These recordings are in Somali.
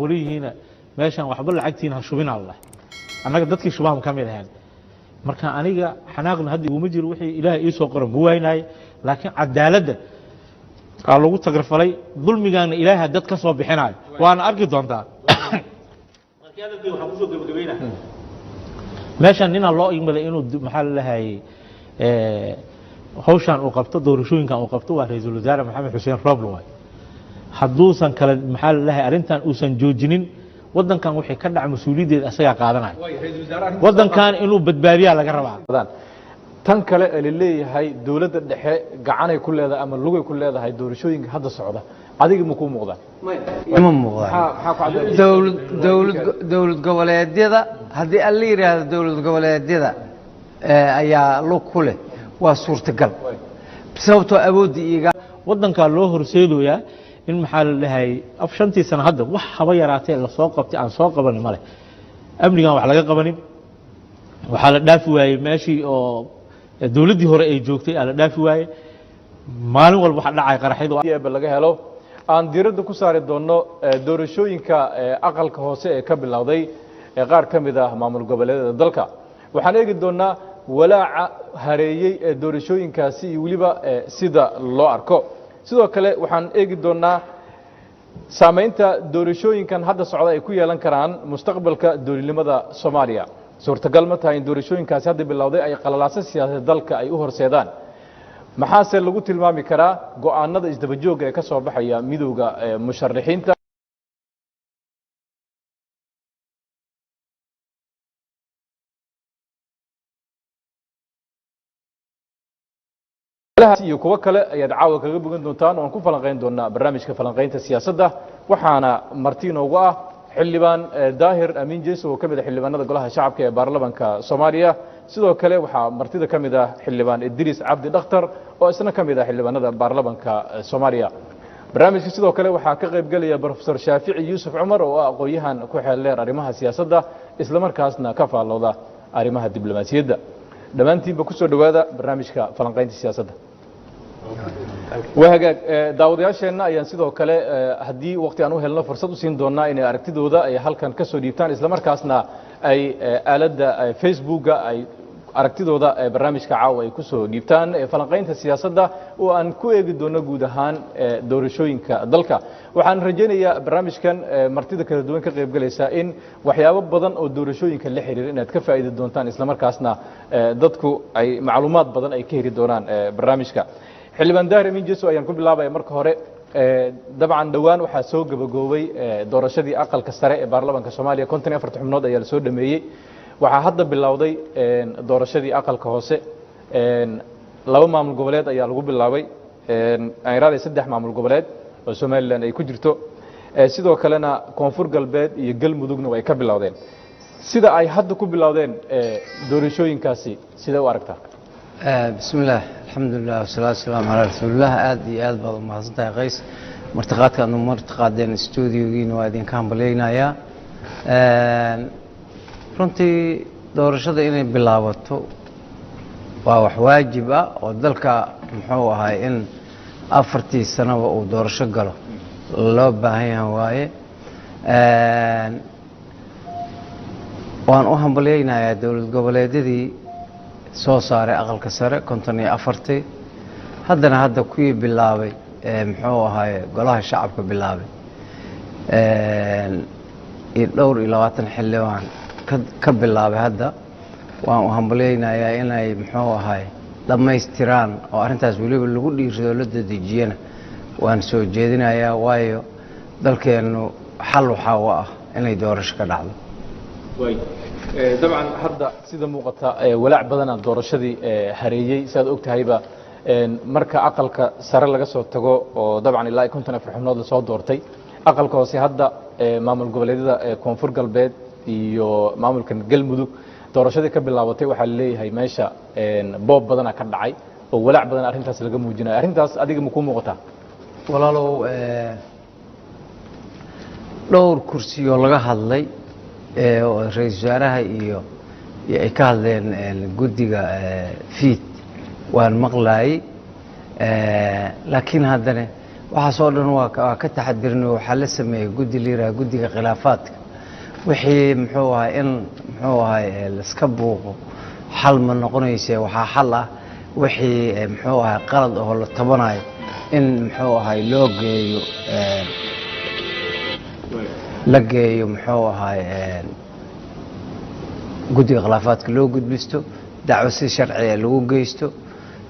Qoliyihiina meeshan waxba lacagtiina ha shubin alla, annaga dadkii shubaha ka mid ahayn. Marka aniga xanaaqna hadda iguma jiro, wixii Ilaahay ii soo qoran ma waaynahay, laakiin cadaaladda aa lagu tagrafalay, dulmigaana Ilaahay dad ka soo bixinayo, waana arki doontaa. Waxaan kusoo gebagabeynaa, meeshan ninaa loo igmaday inuu maxaa la lahayay hawshan uu qabto, doorashooyinkan uu qabto, waa Ra-iisul Wasaare Maxamed Xuseen Roble. Waay hadduusan kale maxaa la lahay arrintan uusan joojinin, waddankan wixii ka dhaca mas-uuliyaddeeda asagaa qaadanaya. Waddankan inuu badbaadiyaa laga rabaa. Tan kale ee laleeyahay dowladda dhexe gacanay ku leedahay ama lugay ku leedahay doorashooyinka hadda socda, adiga ma kuu muuqdaan? Ma muuqdaan. Dowlad goboleedyada, haddii aan la yidhaahdo dowlad goboleedyada ayaa lug ku leh, waa suurtagal, sababtoo awoodda iiga waddankaa loo horseedoyaa in maxaa la dhahay af 5-tii sano hadda wax haba yaraatee lasoo qabtay aan soo qabanin male. Amnigan wax laga qabanin, waxaa la dhaafi waayey meeshii oo dowladdii hore ay joogtay aa la dhaafi waayey. Maalin walba waxa dhacay qaraxyada. Eeba laga helo aan diiradda ku saari doonno doorashooyinka aqalka hoose ee ka bilowday qaar ka mid ah maamul goboleedyada dalka. Waxaan eegi doonnaa walaaca hareeyey ee doorashooyinkaasi iyo weliba sida loo arko. Sidoo kale waxaan eegi doonnaa saamaynta doorashooyinkan hadda socda ay ku yeelan karaan mustaqbalka dowladnimada Soomaaliya. Suurtagal ma tahay in doorashooyinkaasi hadda bilowday ay qalalaaso siyaasadeed dalka ay u horseedaan? Maxaase lagu tilmaami karaa go'aanada isdaba joogga ee ka soo baxaya midowda musharaxiinta? Iyo kuwo kale ayaad caawa kaga bogan doontaan oan ku falanqayn doonaa barnaamijka falanqaynta siyaasadda. Waxaana marti inoogu ah Xildhibaan Daahir Amiin Jeso oo ka mid ah xildhibaanada Golaha Shacabka ee Baarlamanka Soomaaliya. Sidoo kale waxaa martida ka mid ah Xildhibaan Idriis Cabdi Dhakhtar oo isna ka mid ah xildhibaanada Baarlamanka Soomaaliya. Barnaamijka sidoo kale waxaa ka qayb gelaya Profesor Shaafici Yuusuf Cumar oo ah aqoon-yahan ku xeel dheer arrimaha siyaasadda, islamarkaasna ka faallooda arrimaha diblomaasiyadda. Dhammaantiinba kusoo dhowaada barnaamijka falanqaynta siyaasadda. Waa hagaag, daawadayaasheenna ayaan sidoo kale haddii waqti aan u helno fursad u siin doonaa inay aragtidooda ay halkan ka soo dhiibtaan, islamarkaasna ay aaladda Facebooka ay aragtidooda barnaamijka caawa ay kusoo dhiibtaan falanqaynta siyaasadda oo aan ku eegi doono guud ahaan doorashooyinka dalka. Waxaan rajaynayaa barnaamijkan martida kala duwan ka qayb galaysa in waxyaabo badan oo doorashooyinka la xiriira inaad ka faa'idi doontaan, islamarkaasna dadku ay macluumaad badan ay ka heli doonaan barnaamijka. Xildhibaan Daahir Amiin Jeso ayaan ku bilaabaya marka hore. Dabcan dhowaan waxaa soo gabagaboobay doorashadii aqalka sare ee Baarlamanka Soomaaliya, 54-ta xubnood ayaa lasoo dhameeyey. Waxaa hadda bilowday doorashadii aqalka hoose. Laba maamul goboleed ayaa lagu bilaabay, aan iraaday saddex maamul goboleed oo Somalilan ay ku jirto, sidoo kalena Koonfur Galbeed iyo Galmudugna way ka bilowdeen. Sida ay hadda ku bilowdeen doorashooyinkaasi sidee u aragtaa? Bismi illaah, alxamdulilah, wasalaatu wasalaamu calaa rasuulilah. Aad iyo aad baad umahadsan tahay, Qays. Martiqaadka aad martiqaadeen studiogiina waa idinka hambalyeynayaa. Runtii doorashada inay bilaabato waa wax waajib ah oo dalka muxuu ahay in 4-tii sanoba uu doorasho galo loo baahan yahay waaye. Waan u hambalyeynayaa dowlad goboleedyadii soo saaray aqalka sare 54-tii, haddana hadda kuwii bilaabay muxuu ahaye Golaha Shacabka bilaabay iyo dhowr iyo 20 xildhibaan ka bilaabay hadda. Waan u hambalyeynayaa inay muxuu ahay dhammaystiraan oo arrintaas weliba lagu dhiirado, la dedejiyana waan soo jeedinayaa, waayo dalkeennu xal waxaa u ah inay doorasho ka dhacdo. Dabcan hadda sida muuqata walaac badanaa doorashadii hareeyey. Siaad og tahayba, marka aqalka sare laga soo tago oo dabcan ilaa 54 xubnood lasoo doortay, aqalka hoose hadda maamul goboleedyada Koonfur Galbeed iyo maamulka Galmudug doorashadii ka bilaabatay, waxaa laleeyahay meesha boob badana ka dhacay oo walaac badan arrintaas laga muujinayo. Arrintaas adiga ma kuu muuqataa? Walaalow, dhowr kursiyoo laga hadlay oo ra-iisul wasaaraha iyo ay ka hadleen guddiga FIIT waan maqlaayey, laakiin haddana Waxaasoo dhan waa ka taxadirnay. Waxaa la sameeyey guddi la yidhaha guddiga khilaafaadka. Wixii muxuu ahay in muxuu ahay laiska buuqo xal ma noqonayse. Waxaa xal ah wixii muxuu ahay qalad oo la tabanayo in muxuu ahay loo geeyo, la geeyo muxuu ahay guddiga khilaafaadka, loo gudbisto dacwo si sharciga lagu geysto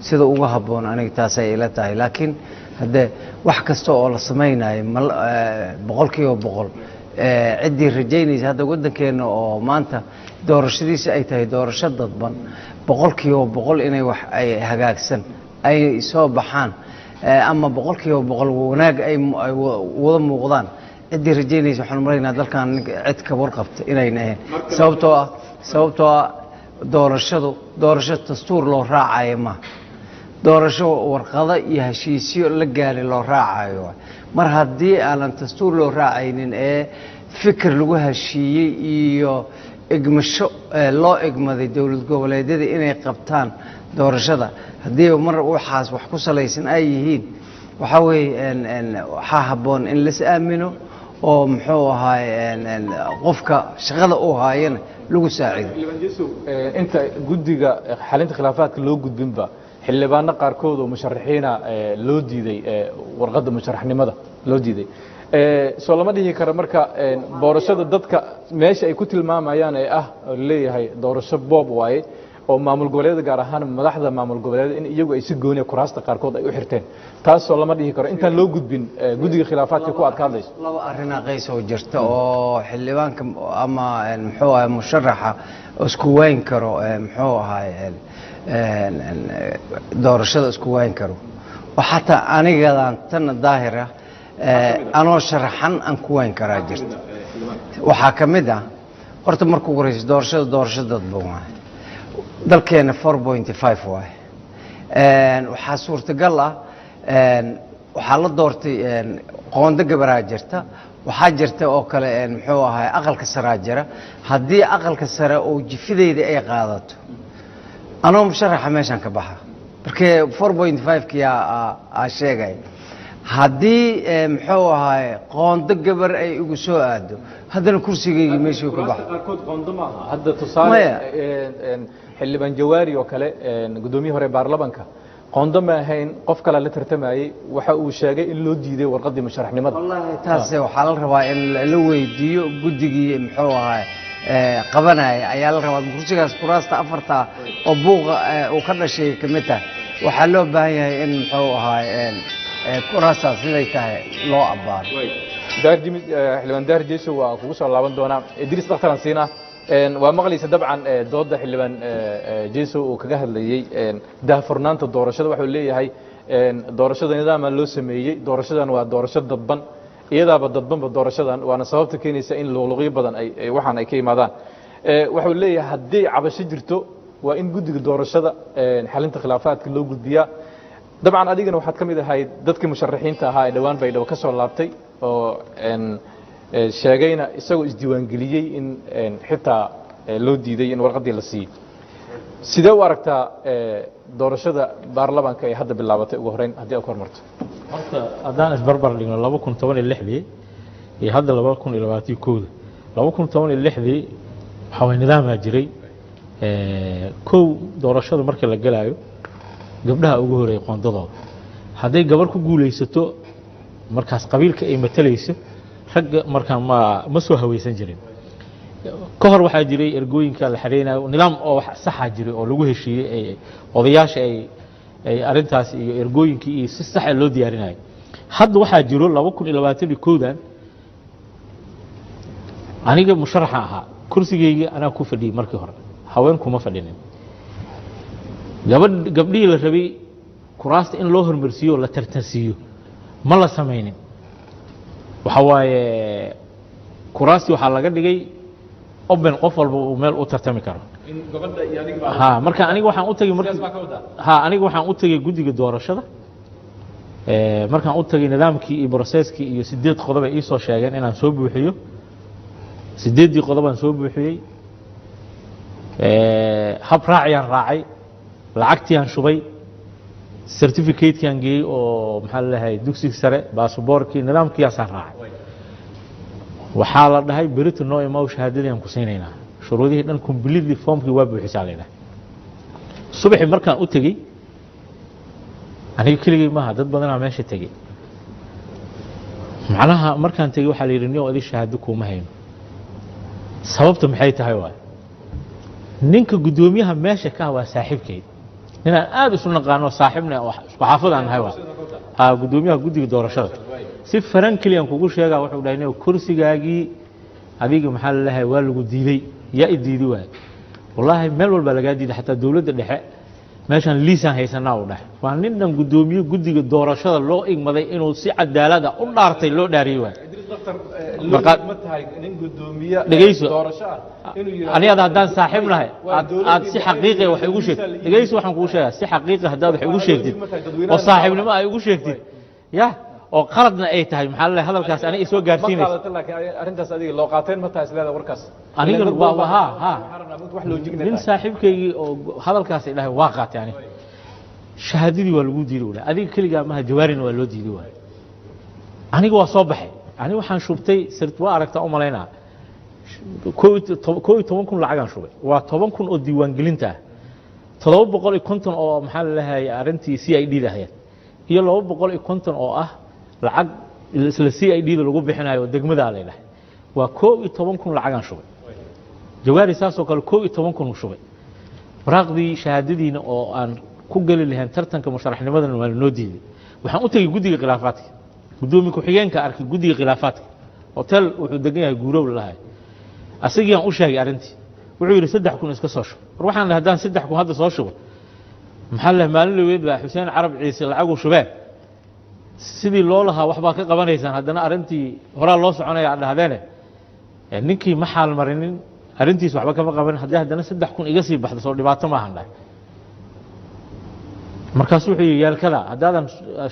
sida ugu habboon. Aniga taasay ila tahay, laakiin haddee wax kasta oo la samaynayo 100% ciddii rajaynaysa hadda waddankeena oo maanta doorashadiisa ay tahay doorasho dadban, 100% inay wax ay hagaagsan ay soo baxaan ama 100% wanaag ay wada muuqdaan ciddii rajaynaysa, waxaan maraynaa dalkan cid ka warqabta inayna ahayn, sababtoo ah doorashadu doorasho dastuur loo raacayo maaha, doorasho warqado iyo heshiisyo la gaaray loo raacayo. Mar haddii aanan dastuur loo raacaynin ee fikir lagu heshiiyey iyo igmasho loo igmaday dowlad goboleedyada inay qabtaan doorashada, haddii mar waxaas wax ku salaysan ay yihiin, waxaa weeye waxaa habboon in las aamino oo muxuu ahaay qofka shaqada uu haayana lagu saacido. Xildhibaan Jesow, inta guddiga xalinta khilaafaadka loo gudbinba, xildhibaano qaarkood oo musharaxiina loo diiday warqadda musharaxnimada loo diiday. Soo lama dhihi karo marka doorashada dadka meesha ay ku tilmaamayaan ee ah oo leeyahay doorasho boob waaye oo maamul goboleedyada, gaar ahaan madaxda maamul goboleedyada, in iyagu ay si gooniya kuraasta qaarkood ay u xirteen, taasoo lama dhihi karo intaan loo gudbin guddiga khilaafaadka ku aad ka hadlayso? Laba arrinaa qays oo jirta oo xildhibaanka ama muxuu ahay musharaxa isku wayn karo muxuu ahay doorashada isku wayn karo, oo xataa anigadan tan Daahir ah anoo sharaxan aan ku wayn karaa jirta. Waxaa ka mid ah horta marka ugu horeysa doorashada doorasho dadban waaye. Dalkeena 4.5 waaye. Waxaa suurtagal ah waxaa la doortay qoondo gabaraa jirta. Waxaa jirta oo kale muxuu ahay aqalka saraa jira. Haddii aqalka sare oo jifideyda ay qaadato, anoo musharaxa meeshan ka baxa, markee 4.5 kiyaa aa sheegay. Haddii muxuu ahay qoondo gabar ay igu soo aado, haddana kursigaygii meeshuu ka baxa. Qaarkood qoondo maaha. Hadda tusaale Maya. Xildhibaan Jawaari oo kale, guddoomiyihii hore baarlamanka, qoondo ma ahayn, qof kale la tartamayey, waxa uu sheegay in loo diiday warqaddii musharaxnimada. Wallaahi taas waxaa la rabaa in la weydiiyo guddigii muxuu ahay qabanaya ayaa la rabaa. Kursigaas kuraasta afarta oo buuqa uu ka dhashay ka mid tahay. Waxaa loo baahan yahay in muxuu ahay kuraastaas siday tahay loo abbaaro. Daahir Jimi, xildhibaan Daahir Jeso waa kugu soo laaban doonaa. Idriis dhakhtaran siina. Waa maqlaysa dabcan dooda xildhibaan Jeso uu kaga hadlayey daahfurnaanta doorashada. Waxuu leeyahay doorashada nidaama loo sameeyey, doorashadan waa doorasho dadban, iyadaaba dadbanba doorashadan, waana sababta keenaysa in luqluqyo badan ay waxaan ay ka yimaadaan. Wuxuu leeyahay haddii cabasho jirto waa in guddiga doorashada xalinta khilaafaadka loo gudbiyaa. Dabcan adigana waxaad ka mid ahayd dadkii musharaxiinta ahaa ee dhowaan Baydhabo ka soo laabtay oo sheegayna isagoo isdiiwaangeliyey in xitaa loo diiday in warqaddii la siiyey. Sidee u aragtaa doorashada baarlamaanka ee hadda bilaabatay ugu horreyn haddii aad ku hormarto? Horta haddaan isbarbar dhigno 2016-dii iyo hadda 2021-da, 2016-dii waxaa waye nidaamaa jiray. Kow, doorashada marka la gelaayo gabdhaha ugu horeeyay qoondadooda, hadday gabar ku guulaysato markaas qabiilka ay matalayso, ragga markaa ma soo hawaysan jirin. Ka hor waxaa jiray ergooyinka la xareynayo, nidaam oo wax saxa jiray oo lagu heshiiyey ay odayaasha ay arrintaas iyo ergooyinkii iyo si saxa loo diyaarinayo. Hadda waxaa jiro 2021-dan aniga musharaxa ahaa, kursigeyga anaa ku fadhiyey. Markii hore haween kuma fadhinin. Gabadh gabdhihii la rabay kuraasta in loo hormarsiiyo oo la tartansiiyo ma la samaynin. Waxa waaye kuraastii waxaa laga dhigay open, qof walba uu meel u tartami karo. In gabadha iyo adiga. Ha, marka aniga waxaan u tagay markii Sidaas baa ka wadaa? Ha, aniga waxaan u tagay guddiga doorashada. Markaan u tagay nidaamkii iyo processkii iyo sideed qodob ay iisoo sheegeen inaan soo buuxiyo, sideeddii qodobaan soo buuxiyey. Hab raaciyaan raacay, lacagtiiyaan shubay. Certificate-kan geeyey oo maxaa la dhahay dugsiga sare, baasaboorkii, nidaamkiyaasaan raacay. Waxaa la dhahay berito noo imaw, shahaadadii aan ku siinaynaa, shuruudihii dhan completely, foomkii waa buuxisaa la dhahay. Subaxii markaan u tegey, aniga keligay maaha, dad badanaa meesha tegey. Macnaha markaan tegey waxaa la yidhi, niyow adi shahaado kuuma hayno. Sababta maxay tahay? Waay ninka guddoomiyaha meesha ka ah waa saaxiibkeyd, ninaan aada isu naqaano, saaxiibna oo isku xaafad aan nahay. Waa ha guddoomiyaha guddiga doorashada. Si frankly aan kugu sheegaa, wuxuu dhahay, niyow kursigaagii adiga maxaa la leeyahay waa lagu diiday. Yaa i diidi waay? Wallaahi meel walbaa lagaa diiday, xataa dowladda dhexe meeshaan liisaan haysanaa, uu dhahay. Waa nin dhan guddoomiye guddiga doorashada loo igmaday inuu si cadaalada u dhaartay, loo dhaariyey waay. Ma tahay nin gudoomiye Dhegeyso. doorasho ah inuu yidhaahdo Aniga haddaan saaxiib nahay, waa aad dowladdii aad si xaqiiqi wax igu sheegtid. Dhegeyso, waxaan kugu sheegaa si xaqiiqi haddaad wax igu sheegtid oo saaxiibnimo ay igu sheegtid ya oo qaladna ay tahay, maxaa la hadalkaas aniga isoo ma gaarsiinaysa. Qaadato, laakiin arrintaas adiga loo qaateen ma tahay isleeda warkaas? Aniga Ileen dad waa badan baa ha ha waxaan rabnaa mid wax logic nin tahay. Saaxiibkaygii oo hadalkaas ay dhahay waa qaatay aniga. Shahaadadii waa lagu diiday, uu dhahay. Adiga keligaa maha, jawaarina waa loo diiday waay. Aniga waa soo baxay. Aniga waxaan shubtay sirt, waa aragtaa u malaynaa, 11,000 lacagaan shubay. Waa 10,000 oo diiwaangelinta ah, 750 oo maxaa la leeyahay arrintii CID da ahayd, iyo 250 oo ah lacag isla CID da lagu bixinayo oo degmadaa la dhahay. Waa 11,000 lacagaan shubay. Jawaari saasoo kale 11,000 uu shubay. Waraaqdii shahaadadiina oo aan ku geli lahayn tartanka musharaxnimadana waa lanoo diiday. Waxaan u tegey guddiga khilaafaadka. Guddoomiye ku-xigeenka arkay guddiga khilaafaadka, hotel wuxuu degan yahay Guurow lalahay. Asagii aan u sheegay arrintii. Wuxuu yidhi 3,000 iska soo shub. War waxaan dhahay, haddaan 3,000 hadda soo shubo, maxaa leh, maalin dhaweed baa Xuseen Carab Ciise lacaguu shubeen sidii loo lahaa waxbaa ka qabanaysaan, haddana arrintii horaa loo soconaya aad dhahdeene. Ninkii ma xaal marinin arrintiis, waxba kama qabanin. Haddii haddana 3,000 iga sii baxdo, soo dhibaato maahan dhahay. Markaasu wuxuu yidhi, yeelkada haddaadan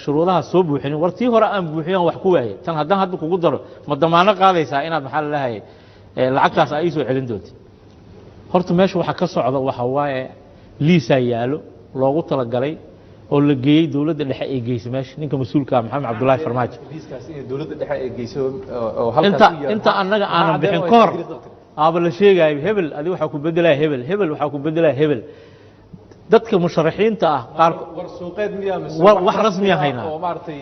shuruudaha soo buuxinin. War tii hore aan buuxiyo aan wax ku waayey, tan haddaan hadda kugu daro, ma damaano qaadaysaa inaad maxaa la dhahay lacagtaas aa ii soo celin doontid? Horta meesha waxa ka socda waxa waaye liisaa yaalo loogu talagalay oo la geeyey dowladda dhexe ay geysay meesha ninka mas-uulka ah Maxamed Cabdullaahi Farmaajo. Liiskaas inay dowladda dhexe ay geyso oo halkaas inta u yaalo. Inta annaga Maxaa aanan caddeyn bixin u ka hor haysaa, Idriis Dhakhtar? Aaba la sheegaayo hebel adi waxaa ku bedelaya hebel, hebel waxaa ku bedelaya hebel. Dadka musharaxiinta ah qaar War suuqeed miyaa mise wax rasmi ah haynaa. Oo maaragtay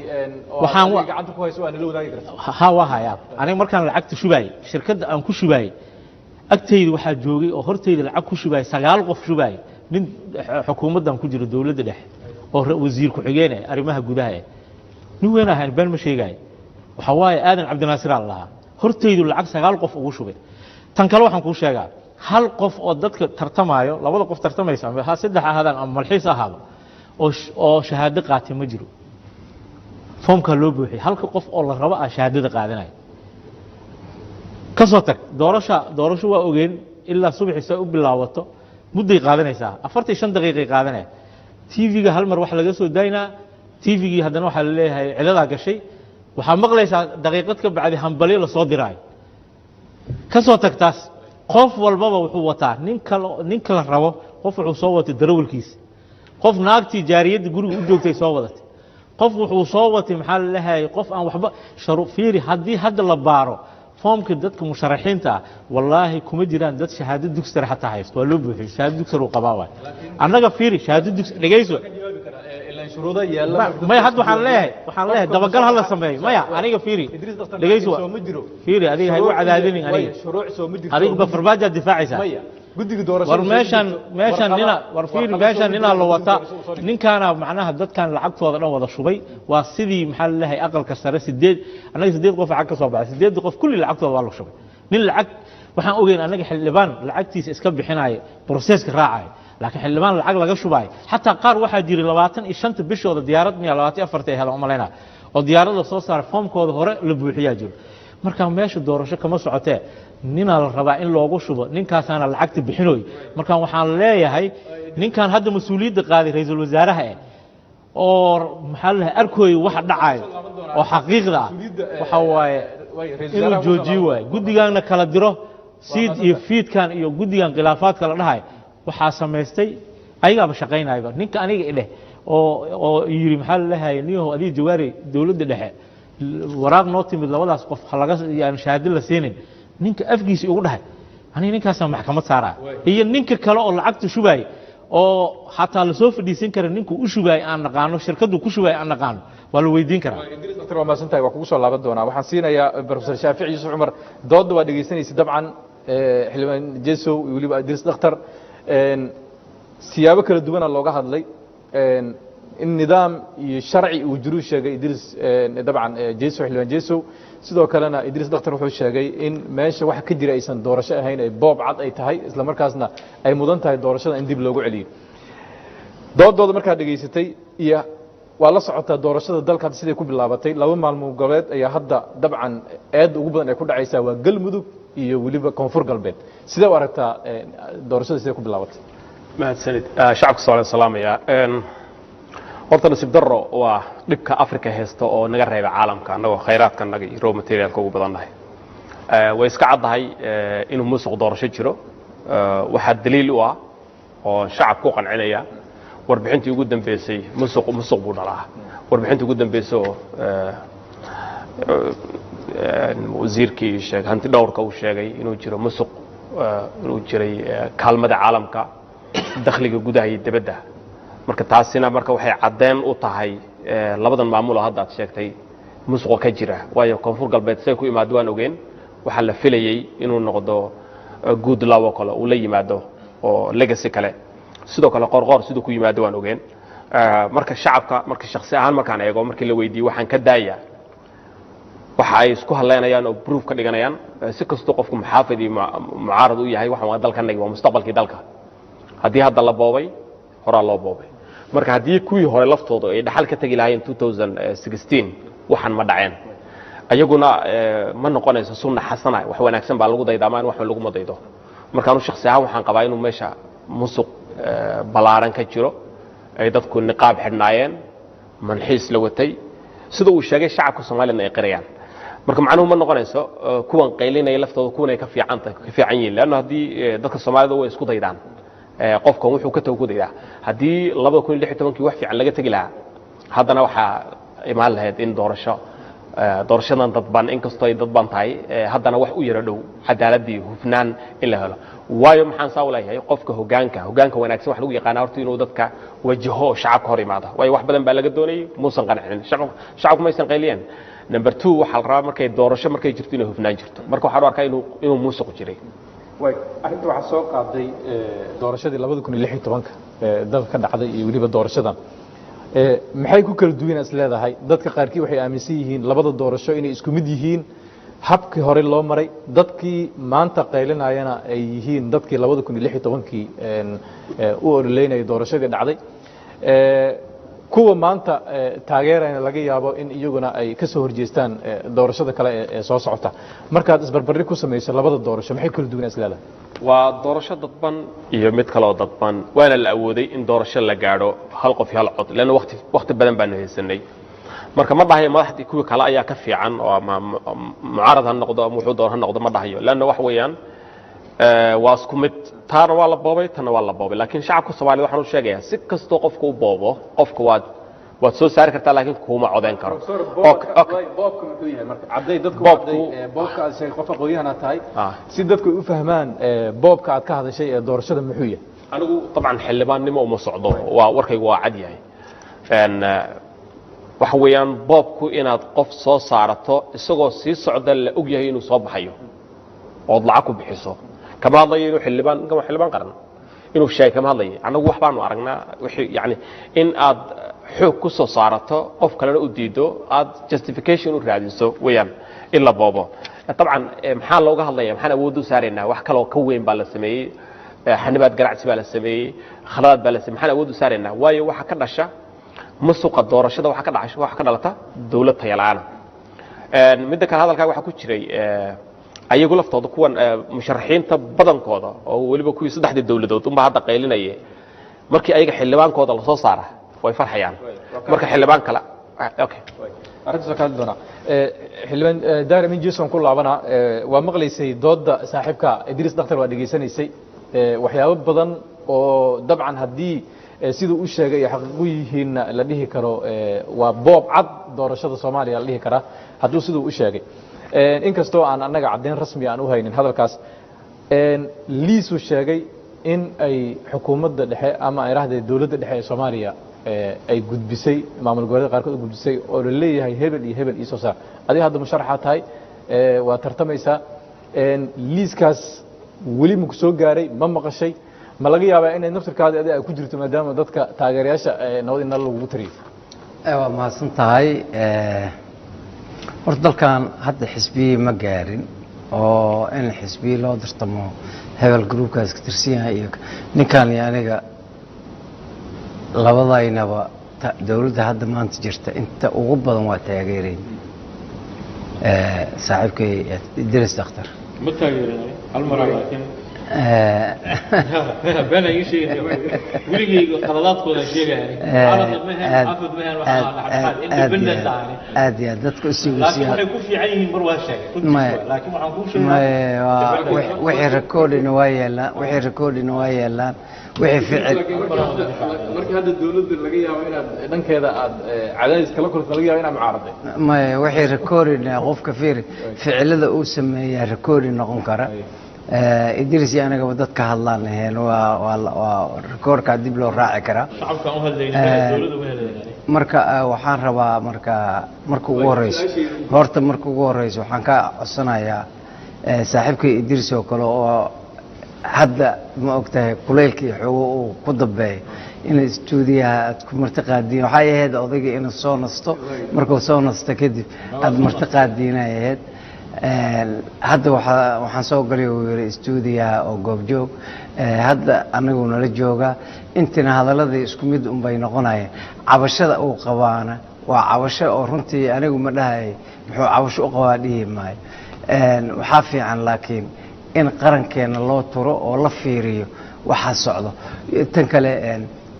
oo Waxaan aad adiga gacanta ku hayso waa nala wadaagi kartaa? Ha, waa hayaa. Aniga markaan lacagta shubaayey, shirkadda aan ku shubaayey, agtayda waxaa joogay oo hortayda lacag ku shubaayey sagaal qof shubaayey. Nin xukuumaddan ku jiro dowladda dhexe oo wasiir ku-xigeen eh arrimaha gudaha eh, nin weyn ahayn, been ma sheegaayo, waxaa waaye Aadan Cabdinaasir aa la lahaa. Hortaydu lacag sagaal qof ugu shubay. Tan kale waxaan kuu sheegaa, hal qof oo dadka tartamaayo, labada qof tartamaysa ama ha saddex ahaadaan ama malxiis ahaado, oo shahaado qaatay ma jiro. Foomkaa loo buuxiyey, halka qof oo la rabo ah shahaadada qaadanaya. Ka soo tag doorasha. Doorasho waa ogeen ilaa subaxii say u bilaabato mudday qaadanaysaa, 45 daqiiqay qaadanaya. TV-ga hal mar waxa laga soo daynaa, TV-gii haddana waxaa la leeyahay ciladaa gashay. Waxaa maqlaysaa daqiiqad ka bacdi hambalyo lasoo diraayo. Ka soo tag taas, qof walbaba wuxuu wataa ninka la rabo. Qof wuxuu soo watay darawalkiisa, qof naagtii jaariyadda guriga u joogtay soo wadatay, qof wuxuu soo watay maxaa la leeyahay qof aan waxba sharu. Fiiri, haddii hadda la baaro foomka dadka musharaxiinta ah, wallaahi kuma jiraan dad shahaado dugsi sare xataa haysto. Waa loo buuxiyey, shahaado dugsi sare uu qabaa waay. Annaga fiiri, shahaado dugsi, dhegeyso. Ka jawaabi karaa ilaan shuruudo yaalla. Maya, hadda waxaan leeyahay dabagal hala sameeyo. Maya, aniga fiiri, Idriis Dhakhtar, dhegeyso. soo ma jiro Fiiri, adiga ha igu cadaadinin aniga. Shuruuc soo ma jirto? Adiga ba Farmaajaad difaacaysaa. Maya, guddiga doorashada War soo meeshan ma jirto. Meeshan nina war fiiri, meeshan ninaa la wataa. Soo dhigto. Ninkaana macnaha dadkan lacagtooda dhan wada shubay. Waa sidii maxaa la leeyahay aqalka sare sideed, annaga sideed qof lacag ka soo baxay, sideedda qof kulli lacagtooda waa la shubay. Nin lacag waxaan ogeyn annaga xildhibaan lacagtiisa iska bixinaayo, process-ka raacayo, laakiin xildhibaan lacag laga shubaayo. Xataa qaar waxaa jiray 25-ta bishooda diyaarad miya, 24-ta ay helaan umalaynaa, oo diyaaradda soo saaray, foomkooda hore la buuxiyaa jiro. Marka meesha doorasho kama socotee, ninaa la rabaa in loogu shubo, ninkaasaana lacagta bixinoy. Marka waxaan leeyahay ninkan hadda mas-uuliyadda qaaday, ra-iisul wasaaraha eh, oo maxaa la dhahay arkooyo waxa dhacayo oo xaqiiqda ah, waxa waaye inuu joojiyo waaye, guddigaanna kala diro, siid iyo fiidkan iyo guddigan khilaafaadka la dhahay waxaa samaystay ayagaaba shaqaynayaba. Ninka aniga idheh oo yiri maxaa la leeyahay niyahow adiga Jawaari dowladda dhexe waraaq noo timid labadaas qof ha laga yani shahaado la siinin, ninka afkiisa ugu dhahay aniga ninkaasaan maxkamad saaraa, iyo ninka kale oo lacagta shubaayay oo xataa lasoo fadhiisan kara, ninku u shubaayay aan naqaano, shirkaddu ku shubaayay aan naqaano, waa la weydiin karaa. Idriis Dhakhtar, waa mahadsan tahay, waa kugu soo laaban doonaa. Waxaan siinayaa Professor Shaafici Yuusuf Cumar. Doodda waa dhegeysanaysa dabcan xildhibaan Jesow iyo weliba Idriis Dhakhtar. Siyaabo kala duwana looga hadlay in nidaam iyo sharci uu jiruu sheegay Idriis, dabcan Jesow, xildhibaan Jesow. Sidoo kalena Idriis Dhakhtar wuxuu sheegay in meesha waxa ka jira aysan doorasho ahayn, ay boob cad ay tahay, isla markaasna ay mudan tahay doorashada in dib loogu celiyo. Doodooda markaad dhegaysatay iyo waa la socotaa doorashada dalka hadda siday ku bilaabatay, laba maalmood goboleed ayaa hadda dabcan eedda ugu badan ay ku dhacaysaa, waa Galmudug iyo weliba Koonfur Galbeed. Sidee u aragtaa doorashada siday ku bilaabatay? Mahadsanid. Shacabka Soomaaliya salaamaya. Horta nasiib darro waa dhibka Africa haysta oo naga reebay caalamka, annagoo khayraadka naga iyo raw materialka ugu badannahay. Way iska caddahay inuu musuq doorasho jiro. Waxaa daliil u ah oo shacabka u qancinaya warbixintii ugu dambeysay, musuq musuq buu dhalaa, warbixintii ugu dambeysay oo wasiirkii sheegay hanti dhowrka uu sheegay inuu jiro musuq, inuu jiray kaalmada caalamka, dakhliga gudaha iyo dibadda. Marka taasina marka waxay caddeen u tahay labadan maamul oo hadda aad sheegtay musuqa ka jira, waayo Koonfur Galbeed say ku imaado waan ogeen. Waxaa la filayey inuu noqdo guud lawo kale uu la yimaado oo legacy kale. Sidoo kale Qorqoor siduu ku yimaado waan ogeen. Marka shacabka, marka shakhsi ahaan markaan eego, markii la weydiiyo waxaan ka daaya waxa ay isku haleynayaan oo proof ka dhiganayaan, si kastoo qofku muxaafid iyo mucaarad u yahay, waxaan waa dalkanagi, waa mustaqbalkii dalka. Haddii hadda la boobay, horaa loo boobay. Marka haddii kuwii hore laftooda ay dhaxal ka tegi lahaayeen 2016, waxaan ma dhaceen. Ayaguna ma noqonayso sunna xasana, wax wanaagsan baa lagu daydaa, maan wax laguma daydo. Marka anu shakhsi ahaan waxaan qabaa inuu meesha musuq ballaaran ka jiro, ay dadku niqaab xidhnaayeen, manxiis la watay, sida uu sheegay shacabka Soomaaliyana ay qirayaan. Marka macnuhu ma noqonayso kuwan qaylinaya laftooda kuwan ay ka fiican tahay, ka fiican yihiin, leanna haddii dadka Soomaalida way isku daydaan, qofkan wuxuu ka tago ku daydaa. Haddii 2016-kii wax fiican laga tegi lahaa, haddana waxaa imaan lahayd in doorasho doorashadan dadban, inkastoo ay dadban tahay, haddana wax u yaro dhow cadaaladii hufnaan in la helo. Waayo maxaan saa u leeyahay? Qofka hogaanka wanaagsan waxa lagu yaqaanaa horta inuu dadka wajaho oo shacabka hor imaado, waayo wax badan baa laga doonayay, muusan qancinin shacabku, maysan qayliyeen. Number two, waxaa la rabaa markay doorasho markay jirto inay hufnaan jirto. Marka waxaan u arkaa inuu musuq jiray. Way arrinta waxaa soo qaaday doorashadii 2016-ka dalka ka dhacday iyo weliba doorashadan maxay ku kala duwan is leedahay? Dadka qaarkii waxay aaminsan yihiin labada doorasho inay isku mid yihiin, habkii hore loo maray, dadkii maanta qaylinayana ay yihiin dadkii 2016-kii u ololeynayay doorashadii dhacday, kuwa maanta taageerayna laga yaabo in iyaguna ay ka soo horjeestaan doorashada kale ee soo socota. Markaad isbarbardhig ku samayso labada doorasho, maxay kala duwan is leedahay? Waa doorasho dadban iyo mid kale oo dadban, waana la awooday in doorasho la gaadho hal qof iyo hal cod, leanna waqti badan baanu haysanay. Marka ma dhahayo madaxdii kuwii kale ayaa ka fiican oo ama mucaarad ha noqdo ama wuxuu doon ha noqdo, ma dhahayo, leanna wax weeyaan waa isku mid. Taana waa la boobay, tanna waa la boobay. Laakiin shacabka Soomaaliyed waxaan u sheegayaa, si kastoo qofka u boobo, qofka waad soo saari kartaa, laakiin kuma codeyn karo. Okay. Boobka muxuu yahay marka? Cadday dadku. Boobka aad sheegay, qof aqoon-yahan aad tahay, si dadku ay u fahmaan boobka aad ka hadashay ee doorashada muxuu yahay? Anigu dabcan xildhibaannimo uma socdo, waa warkaygu waa cad yahay. Waxa weeyaan boobku inaad qof soo saarato isagoo sii socda, la og yahay inuu soo baxayo, ood lacag ku bixiso. Kama hadlayo inuu xildhibaan, ninkan waa xildhibaan qaran, inuu sheegay kama hadlayo. Annagu wax baanu aragnaa wixii yani in aad xoog ku soo saarato, qof kalena u diido, aad justification u raadiso weeyaan in la boobo. Dabcan maxaa looga hadlaya? Maxaan awood u saaraynaa? Wax kaloo ka weyn baa la sameeyey, xanibaad ganacsi baa la sameeyey, khaladaad baa la sameeyey. Maxaan awood u saaraynaa? Waayo waxa ka dhasha musuqa doorashada, waxa ka dhasha, waxa ka dhalata dawlad tayo la'aana. Midda kale, hadalkaa waxaa ku jiray ayagu laftooda kuwan musharaxiinta badankooda oo weliba kuwii saddexdii dawladood unbaa hadda qaylinaya. Markii ayaga xildhibaankooda lasoo saara way farxayaan, marka xildhibaan kale, okay. Arrintaas ka hadli doonaa. Xildhibaan Daahir Amin Jason ku laabanaa. Waa maqlaysay doodda saaxiibka Idriis Dhakhtar, waa dhegaysanaysay. Waxyaabo badan oo dabcan haddii Siduu u sheegay iyo xaqiiqu yihiinna la dhihi karo, waa boob cad doorashada Soomaaliya la dhihi karaa hadduu siduu u sheegay, inkastoo aan annaga caddeyn rasmi aan u haynin hadalkaas. Liisuu sheegay in ay xukuumadda dhexe ama ay rahdee dowladda dhexe ee Soomaaliya ay gudbisay maamul goboleeda qaarkood u gudbisay oo la leeyahay hebel iyo hebel iisoo saar. Adiga hadda musharaxaa tahay, waa tartamaysaa, liiskaas weli maku soo gaaray? Ma maqashay? Ma laga yaabaa inay naftirkaadi adiga ay ku jirto maadaama dadka taageerayaasha nabad in nal lagugu tiriyo? Waa mahadsan tahay. Horta dalkan hadda xisbiyi ma gaarin oo in xisbiyi loo dirtamo, hebel groupkaas ka tirsan yahay iyo ninkan iyo aniga labadaynaba dowladda hadda maanta jirta inta ugu badan waa taageerayn. Saaxiibkay Idris Dakhtar. Ma taageerin hal mar, laakiin been ay ii sheegay, weligayga qaladaadkooda sheegaya. Xaafid mahan, waxaa dhexdhexaad independent ah. Aad iyo aad dadka usigu. Laakiin waxay ku fiican yihiin mar waa sheegay, laakiin waxaan kuu sheegaa wixii recording waa yeelaan, wixii recording waa yeelaan, wixii ficil. Markii hadda dowladda laga yaabo inaad dhankeeda aad cadaadis kala kulto, laga yaabo inaad mucaaraday. Maya, wixii recording qofka fiiri ficilada uu sameeyaa recording noqon kara. Idris iyo anigaba dadka hadlaan aheen, waa recordkaa dib loo raaci karaa. Shacabkaan u hadlayna, dowladda uma hadlayna. Marka waxaan rabaa marka ugu horeyso, horta marka ugu horeyso waxaan ka codsanayaa saaxiibkay Idris oo kale oo hadda ma ogtahay kulaylkii xoogo uu ku dambeeyo in istuudiyaha aad ku marti qaadiin. Waxay ahayd odayga inuu soo nasto, markuu soo nasto kadib aad marti qaadiinay ahayd. Hadda waxaan soo galay uu yiri istuudiyaha oo goobjoog, hadda anagu nala joogaa, intina hadaladii isku mid unbay noqonayeen. Cabashada uu qabaana waa cabasho oo runtii anigu ma dhahay muxuu cabasho u qabaa dhihi maayo. Waxaa fiican laakiin in qarankeena loo turo oo la fiiriyo waxa socdo. Tan kale,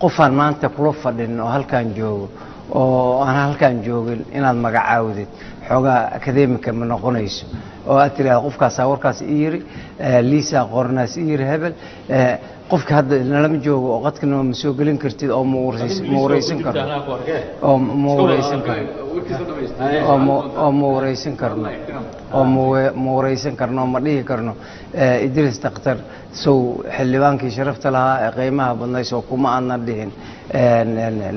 qofaan maanta kula fadhin oo halkan joogo oo aan halkan joogin inaad magacaawdid xoogaa academic ma noqonayso, oo aad tiraahdo qofkaasaa warkaas ii yiri, liisaa qornaas ii yiri, hebel. Qofka hadda nalama joogo oo qadkana ma soo gelin kartid oo ma wareysan karno oo ma wareysan karno oo ma wareysan karno oo ma wareysan karno, ma dhihi karno Idris Dakhtar sow xildhibaankii sharafta lahaa ee qiimaha badnay soo kuma aadna dhihin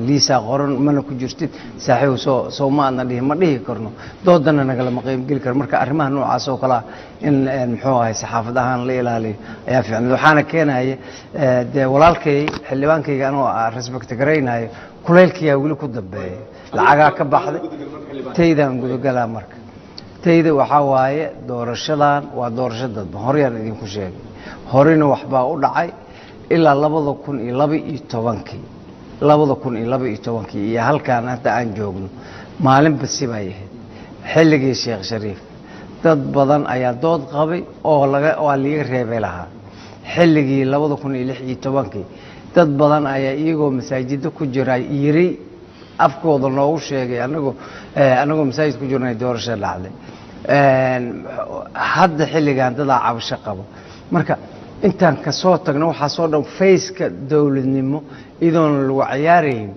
liisaa qoran mana ku jirtid saaxiib, soo ma aadna dhihin, ma dhihi karno, doodana nagalama qaybgeli karo. Marka arrimaha noocaas oo kale ah in muxuu ahay saxaafad ahaan la ilaaliyo ayaa fiican. Waxaana keenaya dee walaalkay xildhibaankayga anoo respect garaynayo, kulaylkayaa weli ku dambeeya, lacagaa ka baxday. Taydaan gudagalaa. Marka tayda waxaa waaye doorashadan waa doorasho dadban, horyaan idinku sheegay, horena waxbaa u dhacay ilaa 2012-kii, 2012-kii iyo halkaan hadda aan joogno maalinba sibay ahayd. Xilligii Sheekh Shariif dad badan ayaa dood qabay oo laga waa liiga reebay lahaa. Xilligii 2016-kii dad badan ayaa iyagoo masaajiddo ku jira yiri, afkooda noogu sheegay anagoo masaajid ku jirnay doorasho dhacday. Hadda xilligan dadaa cabasho qabo. Marka intaan kasoo tagno waxaa soo dhan fayska dowladnimo iyadoona lagu cayaarayn,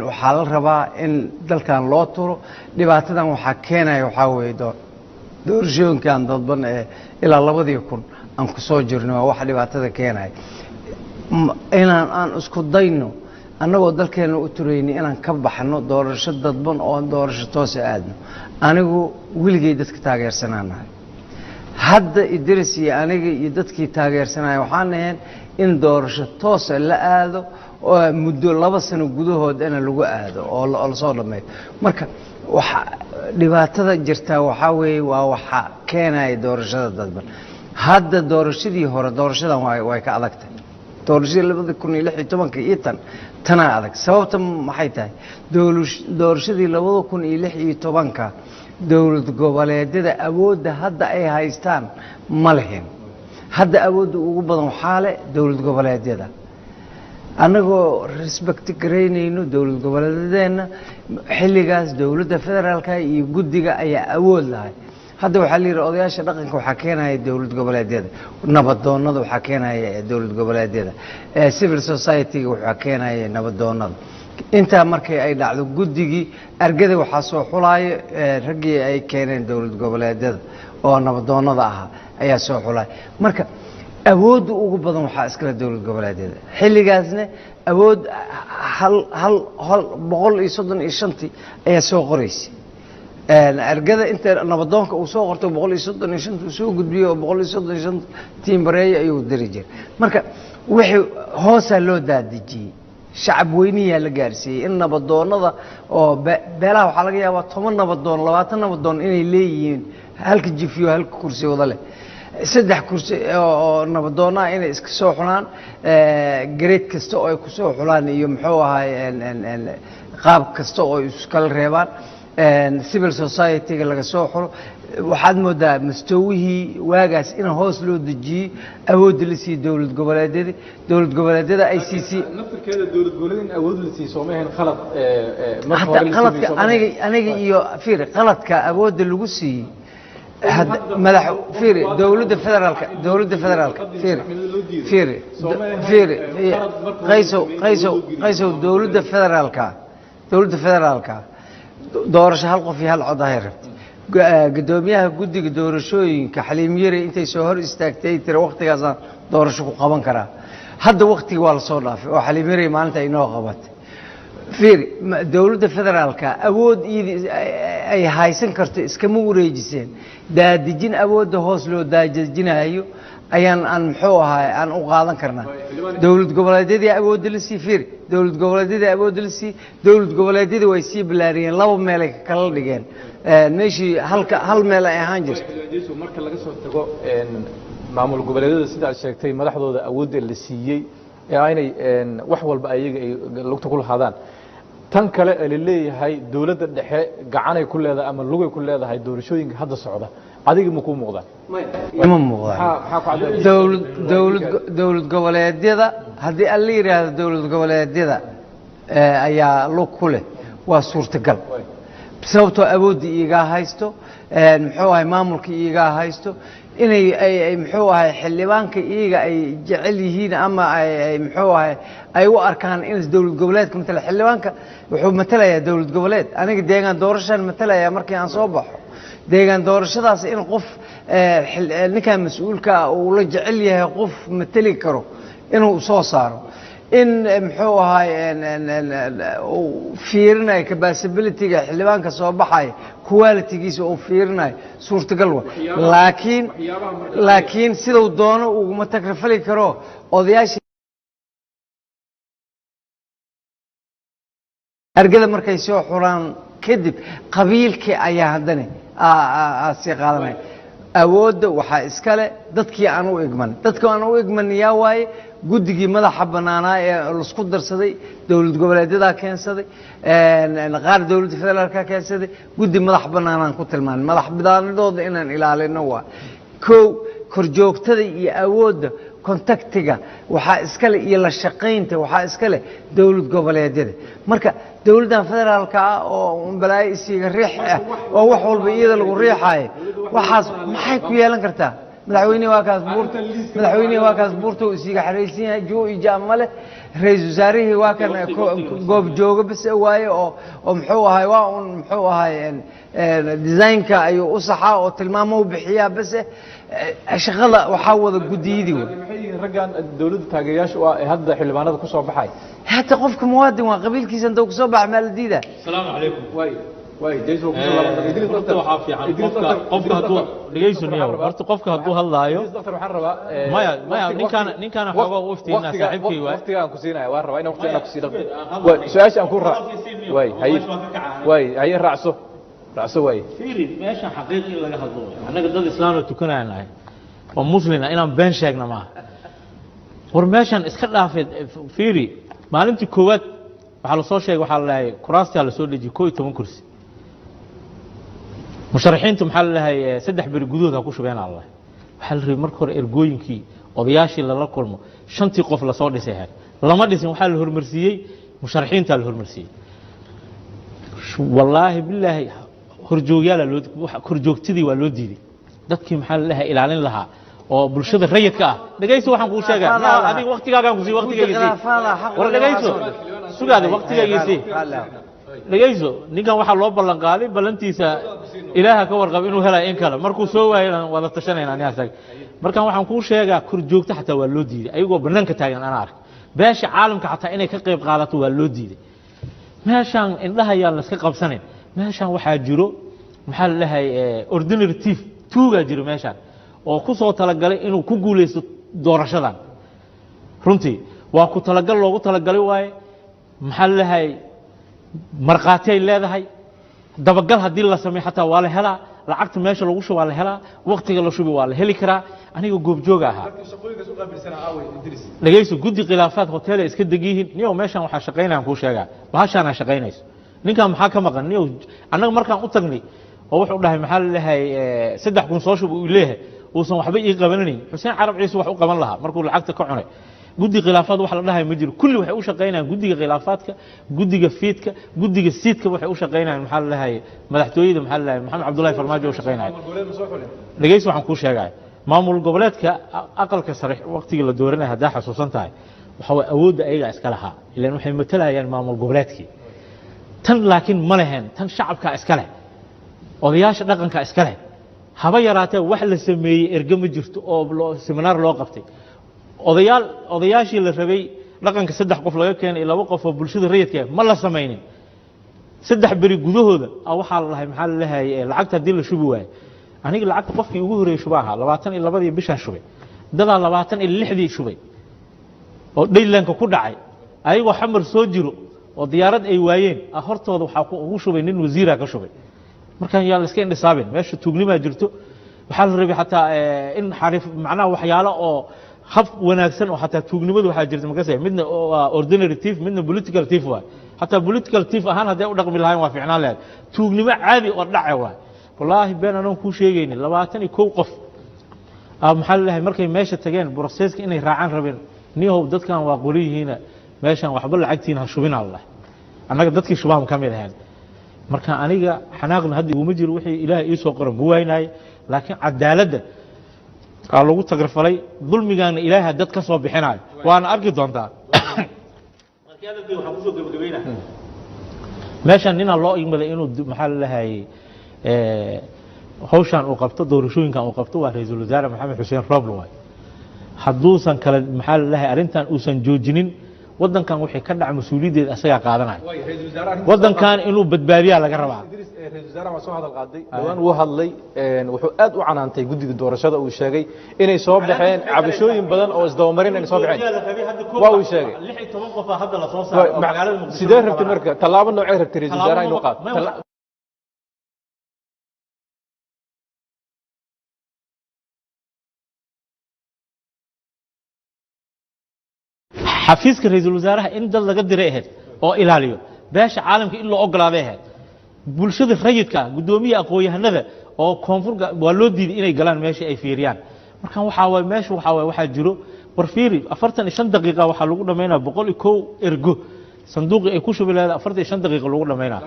waxaa la rabaa in dalkan loo turo. Dhibaatadan waxaa keenaya waxaa weeye doorashooyinkan dadban ee ilaa 2000 aan kusoo jirno waa waxa dhibaatada keenaya. Inaan aan isku dayno annagoo dalkeena u turayni inaan ka baxno doorasho dadban oo aan doorasho toosa aadno. Anigu weligay dadka taageersanaanahay, hadda Idris iyo aniga iyo dadkii taageersanaya waxaan ahayn in doorasho toosa la aado oo muddo 2 sano gudahood ina lagu aado oo lasoo dhameeyo. Marka waxa dhibaatada jirtaa waxaa weeye waa waxa keenaya doorashada dadban. Hadda doorashadii hore doorashadan way ka adagtahay. Doorashadii 2016-ka iyo tan tanaa adag. Sababta maxay tahay? Doorashadii 2016-ka dowlad goboleedyada awoodda hadda ay haystaan ma lihin. Hadda awoodda ugu badan waxaa leh dowlad goboleedyada. Annagoo respect garaynayno dowlad goboleedyadeenna, xilligaas dowladda federaalka iyo guddiga ayaa awood lahay. Hadda waxaa la yidhi odayaasha dhaqanka waxaa keenaya dowlad goboleedyada, nabadoonada waxaa keenaya dowlad goboleedyada, civil society-ga waxaa keenaya nabadoonada. Intaa markii ay dhacdo, guddigii argada waxaa soo xulaayo raggii ay keeneen dowlad goboleedyada oo nabadoonada ahaa ayaa soo xulaya. Marka awoodda ugu badan waxaa iskale dowlad goboleedyada. Xilligaasna awood hal hal hal 135-tii ayaa soo qoraysay ergada. Inta nabadoonka uu soo qorto 135-ta uu soo gudbiyo oo 135 tiimbareeyo ayuu diri jiray. Marka wixii hoosaa loo daadejiyey, shacab weyniyaa la gaarsiiyey in nabadoonada oo beelaha waxaa laga yaabaa 10 nabadoon, 20 nabadoon inay leeyihiin halka jifiyo halka kursi wada leh, saddex kursi oo nabadoonaha inay iska soo xulaan, grade kasta oo ay kusoo xulaan iyo muxuu ahay qaab kasta oo ay iskala reebaan, civil society-ga laga soo xulo. Waxaad moodaa mastowihii waagaas in hoos loo dejiyey, awoodda la siiyey dowlad goboleedyada, dowlad goboleedyada ay siisay. Naftirkeeda dowlad goboleed in awood la siiyo sooma ahayn khalad marka hata hore la qaladka sameeyey, sooma aniga ahayn? Aniga iyo fiiri, qaladka awoodda lagu siiyey hadda madax, fiiri, dowladda federaalka, fiiri, fiiri, fiiri, Qaysow, Qaysow, Qaysow, dowladda federaalka doorasho hal qof iyo hal cod ahay rabtay. Guddoomiyaha guddiga doorashooyinka Xaliim Yari intay soo hor istaagtay tiri waqtigaasaan doorasho ku qaban karaa. Hadda waqtigii waa lasoo dhaafay oo Xaliim Yari maalinta inoo qabatay. Fiiri, dowladda federaalka awood iyadii ay haysan karto iskama wareejiseen. Daadejin awoodda hoos loo daadejinayo ayaan aan muxuu ahaay aan u qaadan karnaa. Dowlad goboleedyadii awoodda la sii, fiiri, dowlad goboleedyadii awoodda la sii, dowlad goboleedyadii way sii bilaariyeen, laba meelay kala dhigeen meeshii halka hal meel ay ahaan jirtay. Jesu, marka laga soo tago maamul goboleedyada sida aad sheegtay madaxdooda awoodda la siiyey ee aynay wax walba ayaga ay lugta ku lahaadaan, tan kale ee la leeyahay dowladda dhexe gacanay ku leedahay ama lugay ku leedahay doorashooyinka hadda socda, adiga ma kuu muuqdaan? Ima muuqdaan. Maxaa ku caddaynaya? Dowlad goboleedyada haddii alla yidhaahdo dowlad goboleedyada ayaa lug ku leh, waa suurtagal, sababtoo awoodda iigaa haysto, muxuu ahay, maamulka iigaa haysto, inay ay muxuu ahay xildhibaanka iyaga ay jecel yihiin ama ay muxuu ahay ay u arkaan in dowlad goboleedka matala. Xildhibaanka wuxuu matalayaa dowlad goboleed, aniga deegaan doorashaan matalaya. Markii aan soo baxo deegaan doorashadaas in qof ninkan mas-uulka ah uu la jecel yahay qof matali karo inuu soo saaro, in muxuu ahay uu fiirinayo capability-ga xildhibaanka soo baxaya, quality-giisa uu fiirinayo, suurtagal wa. Laakiin siduu doono uguma takrifali karo odayaasha argada. Markay soo xulaan kadib qabiilkii ayaa haddana sii qaadanaya awoodda. Waxaa iskale dadkii aan u igman, dadka aan u igman yaa waaye? Guddigii madaxa bannaanaa ee laisku darsaday, dowlad goboleedyadaa keensaday, qaar dowladda federaalka keensaday. Guddi madax bannaanaan ku tilmaanay, madax banaanidooda inaan ilaalino waa kow. Korjoogtada iyo awoodda contactiga waxaa iskale iyo la shaqaynta waxaa iskale dowlad goboleedyada. Marka dowladdan federaalka ah oo un balaayo isiga riix ah oo wax walba iyada lagu riixaayo, waxaas maxay ku yeelan kartaa? Madaxweynehi waa kaas buurta, madaxweynihii waa kaas buurta uu isiga xaraysan yahay, juu iyo jaa male. Ra-iisul wasaarihii waa kan goob joogo bas waaye oo muxuu ahay, waa un muxuu ahay design-ka ayuu u saxaa oo tilmaamo u bixiyaa bas. Shaqada waxaa wada guddiyadii wey. Maxay yihiin raggan dowladda taageerayaasha u ah ee hadda xildhibaanada ku soo baxay? Hata qofka muwaadin waa qabiilkiisa intuu kusoo baxa maa la diidaa? Asalaamu calaykum. Waay Jesu, ku soo laaban Idris. Horta waxaa fiican qofka hadduu dhegeyso niyow, horta qofka hadduu hadlaayo Idris Doctor, waxaan rabaa Maya, ninkaana xoogaa u iftiiminaa, saaxiibkay waay. Waqtiga aan ku siinaya waan rabaa inaan waqtiga aan ku siiyo. Waay, su-aasha aan ku raac. Waay, haye, waay, haye, raacso, raacso, waay. Fiiri, meeshan xaqiiq in laga hadlo waay. Annaga dad islaam oo tukanayaan nahay oo muslina, inaan been sheegna maaha. War meeshan iska dhaafeed. Fiiri, maalintii koowaad waxaa lasoo sheegay, waxaa la dhahay kuraastaa lasoo dejiyey 11 kursi. Musharaxiintu maxaa la dhahay 3 beri gudahood ha ku shubeen alla. Waxaa la rabay marka hore ergooyinkii odayaashii lala kulmo, shantii qof lasoo dhisay heer lama dhisin. Waxaa la hormarsiiyey musharaxiintaa la hormarsiiyey. Wallaahi bilaahi, Horjoogyaala loo korjoogtadii waa loo diiday. Dadkii maxaa la dhahay ilaalin lahaa oo bulshada rayidka ah. Dhegayso, waxaan kuu sheegaa adiga waqtigaagaan ku sii, waqtigayga sii. War dhegayso, sugaada, waqtigayga sii. Dhegayso, ninkan waxaa loo ballan qaaday, ballantiisa Ilaaha ka warqab inuu helayo in kale. Markuu soo waayana wada tashanayna aniga asaga. Markan waxaan kuu sheegaa, korjoogto xataa waa loo diiday, ayagoo bannaanka taagan ana ark. Beesha caalamka xataa inay ka qayb qaadato waa loo diiday. Meeshaan indhaha yaan la iska qabsanayn. Meeshaan waxaa jiro, maxaa la dhahay, ordinary thief, tuugaa jiro meeshaan oo ku soo talagalay inuu ku guulaysto doorashadan. Runtii waa ku talagal loogu talagalay waaye. Maxaa la dhahay, markhaati ay leedahay. Dabagal haddii la sameeyo xataa waa la helaa. Lacagta meesha lagu shubo waa la helaa, waqtiga la shubi waa la heli karaa. Aniga goobjooga ahaa. Dhegayso, guddi khilaafaad hotel ay iska deg yihiin. Niyow, meeshaan waxaa shaqaynayaan kuu sheegaa, bahashaanaa shaqaynayso. Ninkan maxaa ka maqan niyow? Annaga markaan u tagnay oo wuxuu dhahay, maxaa la dhahay, 3000 soo shub uu leeyahay, uusan waxba ii qabanayn. Xuseen Carab Ciise wax u qaban lahaa markuu lacagta ka cunay. Guddi khilaafaad wax la dhahay ma jiro. Kulli waxay u shaqaynayaan guddiga khilaafaadka, guddiga fiidka, guddiga siidka. Waxay u shaqaynayaan, maxaa la dhahay, madaxtooyada, maxaa la dhahay, Maxamed Cabdullahi Farmaajo u shaqaynaya. Dhegayso, waxaan kuu sheegaya, maamul goboleedka aqalka sare waqtigii la dooranaya, haddaa xasuusan tahay, waxa way awoodda ayagaa iska lahaa, ilaan waxay matalayaan maamul goboleedkii. Tan laakiin ma leheen. Tan shacabkaa iska leh, odayaasha dhaqanka iska leh. Haba yaraatee wax la sameeyey erge ma jirto oo seminaar loo qabtay odayaal, odayaashii la rabay dhaqanka, saddex qof laga keenay iyo laba qof oo bulshada rayidka ah ma la samaynin. 3 beri gudahooda waxaa la dhahay, maxaa la dhahay, lacagta haddii la shubi waayo. Aniga lacagta qofkii ugu horreeyey shuba ahaa. 22-dii bishaan shubay. Dadaa 26-dii shubay oo dhaylanka ku dhacay, ayagoo Xamar soo jiro oo diyaarad ay waayeen. Hortooda waxaa ugu shubay nin wasiira ka shubay. Markaan yaa la iska indhisaabin, meesha tuugnimaa jirto. Waxaa la rabay xataa in xariif, macnaha waxyaalo oo hab wanaagsan oo xataa tuugnimadu waxaa jirta makase, midna waa ordinary thief, midna political thief waay. Xataa political thief ahaan hadday u dhaqmi lahayn waa fiicnaan lahayd. Tuugnimo caadi oo dhace waay. Wallaahi been anoon kuu sheegaynin, 21 qof maxaa la dhahay, markay meesha tageen processka inay raacaan rabeen, niyahow dadkan waa qoliyihiina, meeshan waxba lacagtiina ha shubinaa la dhahay. Annaga dadkii shubahan ka mid ahayn. Marka aniga xanaaqna hadda iguma jiro, wixii Ilaahay ii soo qoran ma waynaaye, laakiin cadaaladda aa lagu tagrafalay, dulmigaana Ilaahay dad ka soo bixinayo, waana arki doontaa. Waxaan kusoo gabagabeynaa, meeshan ninaa loo igmaday inuu maxaa la dhahay, hawshan uu qabto, doorashooyinkan uu qabto, waa ra-iisul wasaare Maxamed Xuseen Roble waay. Hadduusan kale, maxaa la dhahay, arrintan uusan joojinin, waddankan wixii ka dhaca mas-uuliyaddeeda asagaa qaadanaya. Waddankan inuu badbaadiyaa laga rabaa. Ra-isul wasaaraha waa soo hadal qaaday. Dhowaan wuu hadlay, wuxuu aad u canaantay guddiga doorashada. Uu sheegay inay soo baxeen cabashooyin badan oo isdabamarin inay soo baxeen, waa uu sheegay. 16 qofaa hadda lasoo saaray oo magaalada Muqdisho. Sidee rabtay marka? Tallaabo noocee rabtay ra-isul wasaaraha inuu qaato? Xafiiska ra-iisul wasaaraha in dad laga diray ahayd oo ilaaliyo, beesha caalamka in loo ogolaaday ahayd, bulshada rayidka ah, guddoomiya aqoon-yahanada oo koonfur waa loo diiday inay galaan meesha ay fiiriyaan. Markan waxaa waay, meesha waxaa waay, waxaa jiro, war fiiri, 45 daqiiqa waxaa lagu dhamaynaya 101 ergo. Sanduuqii ay ku shubi leedahay 45 daqiiqa lagu dhamaynaya,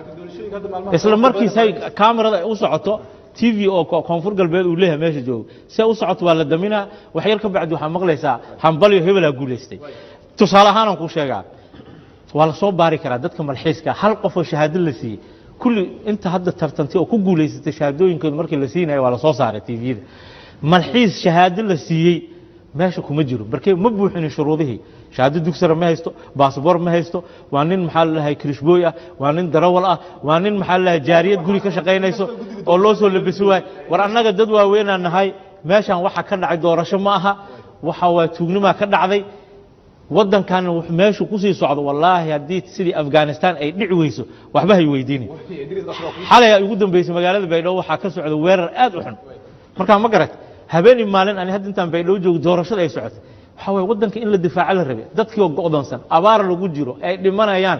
isla markiis hay kaamarada ay u socoto TV oo Koonfur Galbeed uu leeyahay meesha joogo si ay u socoto waa la daminaa. Wax yar ka bacdi waxaa maqlaysaa hambalyo, hebelaa guulaystay. Tusaale ahaanaan kuu sheegaa, waa la soo baari karaa dadka malxiiska. Hal qof oo shahaado la siiyey, kulli inta hadda tartantay oo ku guulaysatay, shahaadooyinkooda markii la siinayo waa la soo saaray TV-yada. Malxiis shahaado la siiyey meesha kuma jiro, barkee ma buuxinin shuruudihii. Shahaado dugsara ma haysto, baasboor ma haysto, waa nin, maxaa la dhahay, kirishbooy ah, waa nin darawal ah, waa nin, maxaa la dhahay, jaariyad guri ka shaqaynayso oo loo soo labisi waayo. War annaga dad waaweynaan nahay. Meeshan waxa ka dhacay doorasho ma aha, waxa waa tuugnimaa ka dhacday. Waddankan meeshu kusii socdo, wallaahi haddii sidii Afghanistan ay dhici weyso, waxba hay weydiinin. Xalay ay ugu dambeysay magaalada Baydhabo waxaa ka socda weerar aad u xun. Markaa ma garat, habeenii maalin ani hadda intaan Baydhabo joogo doorashada ay socotay, Waxaa waye waddanka in la difaaco la rabay, dadkii oo go'doonsan, abaar lagu jiro, ay dhimanayaan,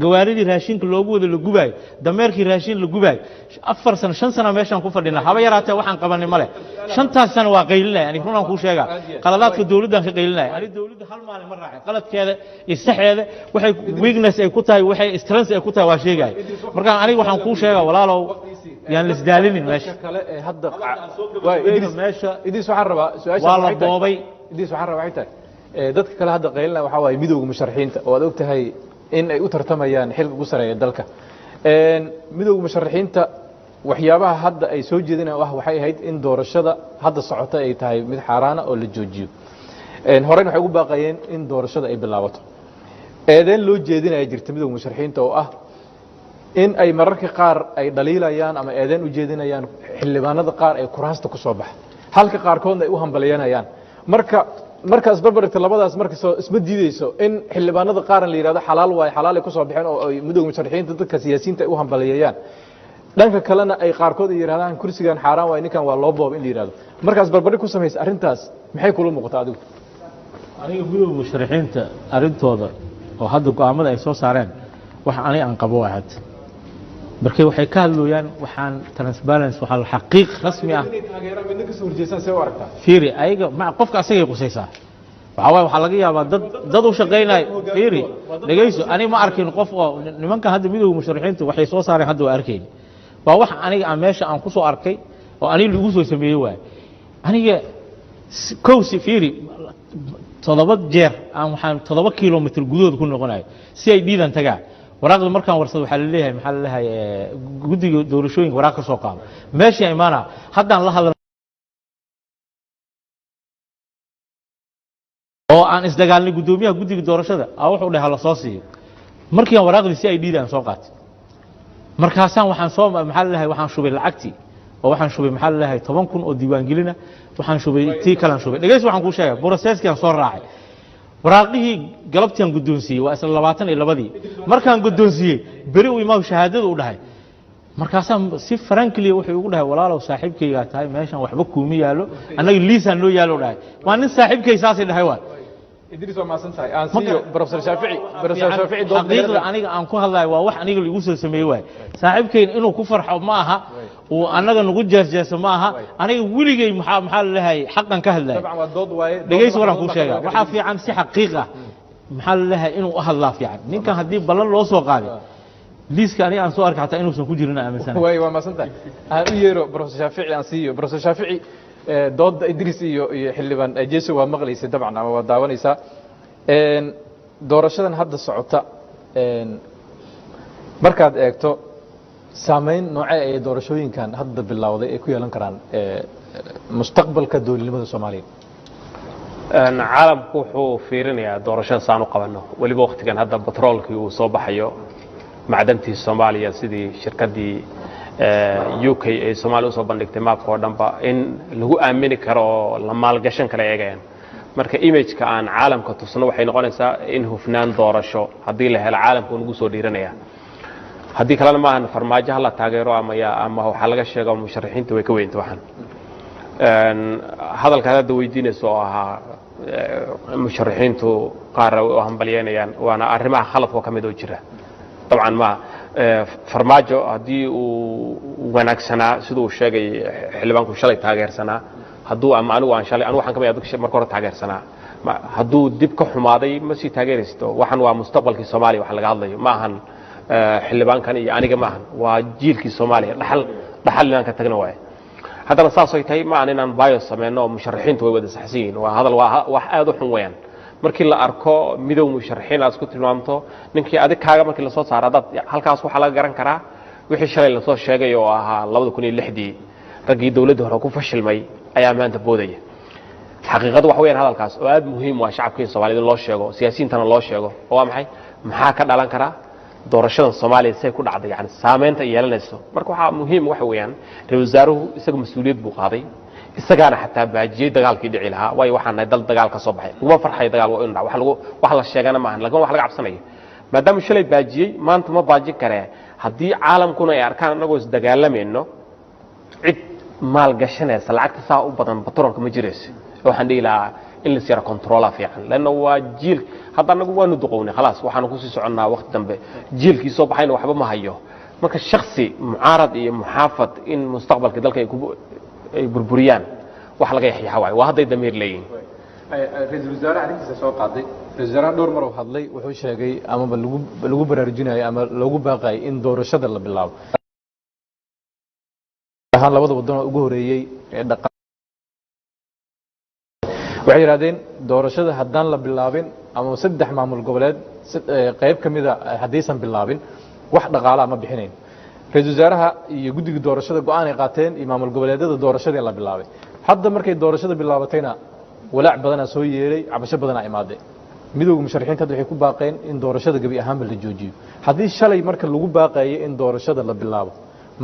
gawaaridii raashinka loogu wada la gubaayo, dameerkii raashin la gubaayo. 4 sano, 5 sano meeshaan ku fadhinaa, haba yaraatee waxaan qabanay male. 5taas sano waa qaylinaya. Ani runaan kuu sheegaa, qaladaadka dowladdan ka qaylinaya. Ani dowladda hal maalin ma raacin, qaladkeeda iyo saxeeda, waxay weakness ay ku tahay, waxay strength ay ku tahay waa sheegaya. Marka aniga waxaan kuu sheegaa, walaalow, yaan la isdaalinin meesha. Kale ee hadda Idris, meesha Idris, waxaan rabaa su-aasha waa la boobay. Idris, waxaan rabaa waxay tahay, dadka kale hadda qaylinaya waxaa waaye midowga musharaxiinta, oo aad og tahay in ay u tartamayaan xilka ugu sareeya dalka. Midowga musharaxiinta waxyaabaha hadda ay soo jeedinayaan waxay ahayd in doorashada hadda socota ay tahay mid xaaraana oo la joojiyo. Horeyna waxay ugu baaqayeen in doorashada ay bilaabato. Eedeyn loo jeedinaya jirta midowga musharaxiinta oo ah in ay mararka qaar ay dhaliilayaan ama eedeyn u jeedinayaan xildhibaanada qaar ee kuraasta ku soo baxa, halka qaarkoodna ay u hambalyanayaan. Marka markaas barbarigta labadaas, markastoo isma diideyso in xildhibaanada qaarna la yidhahdo xalaal waaye, xalaalay kusoo baxeen, oo ay midowga musharaxiinta dadka siyaasiyiinta ay u hambalyeeyaan, dhanka kalena ay qaarkood ay yidhahdaan kursigan xaaraan waaye, ninkan waa loo boob in la yidhahdo. Markaas barbardhig ku samaysa arrintaas, maxay kula muuqataa adigu? Aniga midowga musharaxiinta arrintooda oo hadda go'aamada ay soo saareen, waxa aniga aan qabo waa hadda markay waxay ka hadlooyaan waxaan transparency, waxaa xaqiiq rasmi ah. Inay taageeraan midna kasoo horjeestaan, see u aragtaa? Fiiri, ayaga ma qofka asagay qusaysaa. Waxaa waaye waxaa laga yaabaa dad u shaqaynaya. Fiiri, dhegeyso, aniga ma arkin qof oo nimanka hadda midowga musharaxiinta waxay soo saareen hadda waa arkayn. Waa wax aniga aan meesha aan ku soo arkay oo aniga lagu soo sameeyey waaye. Aniga kowsi fiiri, 7 jeer aan waxaan 7 kilomitr gudahooda ku noqonayo si ay dhiidan tagaa. Waraaqda markaan warsado waxaa laleeyahay, maxaa laleeyahay, guddiga doorashooyinka waraaq ka soo qaado. Meeshii imaanaa haddaan la hadal oo aan isdagaalnay guddoomiyaha guddiga doorashada a, wuxuu dhahay hala soo siiyo. Markii aan waraaqdii si ay dhiidaan soo qaatay, markaasaan waxaan soo, maxaa laleeyahay, waxaan shubay lacagtii oo waxaan shubay, maxaa laleeyahay, 10,000 oo diiwaangelina waxaan shubay, tii kalaan shubay. Dhegeysi, waxaan kuu sheegay processkii aan soo raacay. Waraaqihii galabtiaan guddoonsiiyey waa isla 22dii. Markaan guddoonsiiyey, beri u imaa shahaadada u dhahay. Markaasaan si frankly wuxuu igu dhahay, walaalow, saaxiibkaygaa tahay, meeshan waxba kuuma yaallo, annaga liisaan noo yaallo dhahay. Waa nin saaxiibkay saasay dhahay waa. Idris, waa mahadsan tahay. Aan siiyo Professor Shaafici. Professor Shaafici, dood xaqiiqda aniga aan ku hadlayo waa wax aniga lagu soo sameeyey waay. Saaxiibkayn inuu ku farxo ma aha, uu annaga nagu jeesjeeso ma aha. Aniga weligay maxaa laleeyahay, xaqan ka hadlayo. Dabcan waa dood waaye. Dhegeysi, waraan kuu sheegaa, waxaa fiican si xaqiiq ah, maxaa laleeyahay, inuu u hadlaa fiican. Ninkan haddii ballan loo soo qaaday, liiska aniga aan soo arkay xataa inuusan ku jirin aaminsanahay. Waay, waa mahadsan tahay. Aan u yeero Professor Shaafici, aan siiyo Professor Shaafici. Doodda Idris iyo xildhibaan Jeso waa maqlaysay dabcan ama waa daawanaysaa. Doorashadan hadda socota, markaad eegto, saameyn noocee ay doorashooyinkan hadda bilowday ay ku yeelan karaan mustaqbalka dowladnimada Soomaaliya? Caalamku wuxuu fiirinayaa doorashada saan u qabanno, weliba waktigan hadda batroolkii uu soo baxayo, macdantii Soomaaliya, sidii shirkaddii UK ay Soomaaliya usoo bandhigtay maabka oo dhanba in lagu aamini karo oo la maalgashan kala eegayaan. Marka imageka aan caalamka tusno waxay noqonaysaa in hufnaan doorasho haddii la helo, caalamka uu nagu soo dhiiranaya. Haddii kalena maahan farmaajo hala taageero ama ya ama waxaa laga sheego musharaxiinta way ka weynta. Waxaan hadalkaad hadda weydiinayso oo ahaa musharaxiintu qaar u hambalyeynayaan, waana arrimaha khaladkoo ka mid oo jira dabcan. Ma farmaajo haddii uu wanaagsanaa siduu uu sheegay xildhibaanku shalay taageersanaa, hadduu ama anigu aan shalay, anigu waxaan ka mid ah dadka marka hore taageersanaa, hadduu dib ka xumaaday ma sii taageeraysto. Waxan waa mustaqbalkii Soomaaliya waxa laga hadlayo, ma ahan xildhibaankan iyo aniga, ma ahan, waa jiilkii Soomaaliya, dhaxal inaan ka tagna waaye. Haddana saasay tahay, ma ahan inaan bias sameyno oo musharaxiintu way wada saxsan yihiin. Waa hadal, waa wax aad u xun weeyaan. Markii la arko midow musharaxiin aad isku tilmaamto, ninkii adig kaaga markii lasoo saaro, haddaad halkaas waxaa laga garan karaa wixii shalay lasoo sheegay oo ahaa 2006dii raggii dowladda hore ku fashilmay ayaa maanta boodaya. Xaqiiqadu waxa weeyaan hadalkaas oo aad muhiim u ah shacabka Soomaalida in loo sheego, siyaasiyiintana loo sheego, oo waa maxay, maxaa ka dhalan karaa doorashadan Soomaaliya say ku dhacday, yani saameynta ay yeelanayso. Marka waxaa muhiim waxa weeyaan ra'iisul wasaaruhu isaga mas-uuliyad buu qaaday, isagaana xataa baajiyey dagaalkii dhici lahaa, waayo waxaan nahay dal dagaal ka soo baxay. Laguma farxayo dagaal waa inuu dhaco, wax lagu wax la sheegana maahan, laakiin wax laga cabsanayo. Maadaama shalay baajiyey, maanta ma baajin karee. Haddii caalamkuna ay arkaan annagoo isdagaalamayno, cid maalgashanaysa lacagta saa u badan batroolka ma jirayso. Waxaan dhihi lahaa in la sira controla fiican, lanna waa jiil hadda anagu waanu duqownay, khalaas, waxaanu kusii soconnaa waqti dambe. Jiilkii soo baxayna waxba ma hayo. Marka shaksi mucaarad iyo muxaafad in mustaqbalka dalka ay burburiyaan wax laga yaxyaxa waayo, waa hadday damiir leeyihin. Ra-iisul wasaaraha arrintiisa soo qaaday. Ra-isul wasaaraha dhowr mar uu hadlay, wuxuu sheegay amaba lagu baraarujinayay ama loogu baaqayay in doorashada la bilaabo ahaan. Labada waddan oo ugu horeeyey ee dhaqa waxay yidhahdeen doorashada haddaan la bilaabin ama 3 maamul goboleed qayb ka mida haddaysan bilaabin, wax dhaqaalaa ma bixinayn. Ra-iisul wasaaraha iyo guddiga doorashada go-aan ay qaateen iyo maamul goboleedyada doorashadii la bilaabay. Hadda markay doorashada bilaabatayna walaac badanaa soo yeeray, cabasho badanaa imaaday. Midowga musharaxiinta hadda waxay ku baaqeen in doorashada gebi ahaanba la joojiyo. Haddii shalay marka lagu baaqayay in doorashada la bilaabo,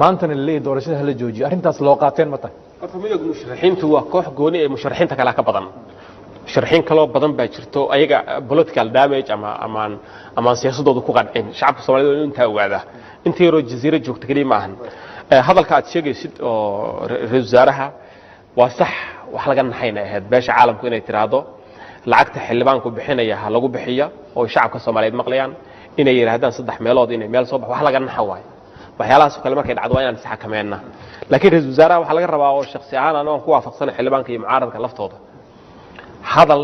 maantana la leeyahy doorashada hala joojiyo, arrintaas loo qaateen ma tahay? Horta midowga musharaxiintu waa koox gooni ee musharaxiinta kalea ka badan. Musharaxiin kaloo badan baa jirto ayaga political damage ama amaan siyaasadooda ku qancin. Shacabka Soomaalida waa inuu intaa ogaadaa, inta yaroo jaziira joogta keliya ma ahan. Hadalka aad sheegaysid oo ra-iisul wasaaraha waa sax. Wax laga naxayna ahayd beesha caalamku inay tiraahdo lacagta xildhibaanku bixinaya ha lagu bixiya oo shacabka Soomaaliyeed maqlayaan inay yidhaahdaan 3 meelood inay meel soo baxo. Wax laga naxa waayo. Waxyaalahaas oo kale markay dhacdo waa inaan isxakameena. Laakiin ra-iisul wasaaraha waxaa laga rabaa oo shaksi ahaan aan ku waafaqsanay xildhibaanka iyo mucaaradka laftooda, hadal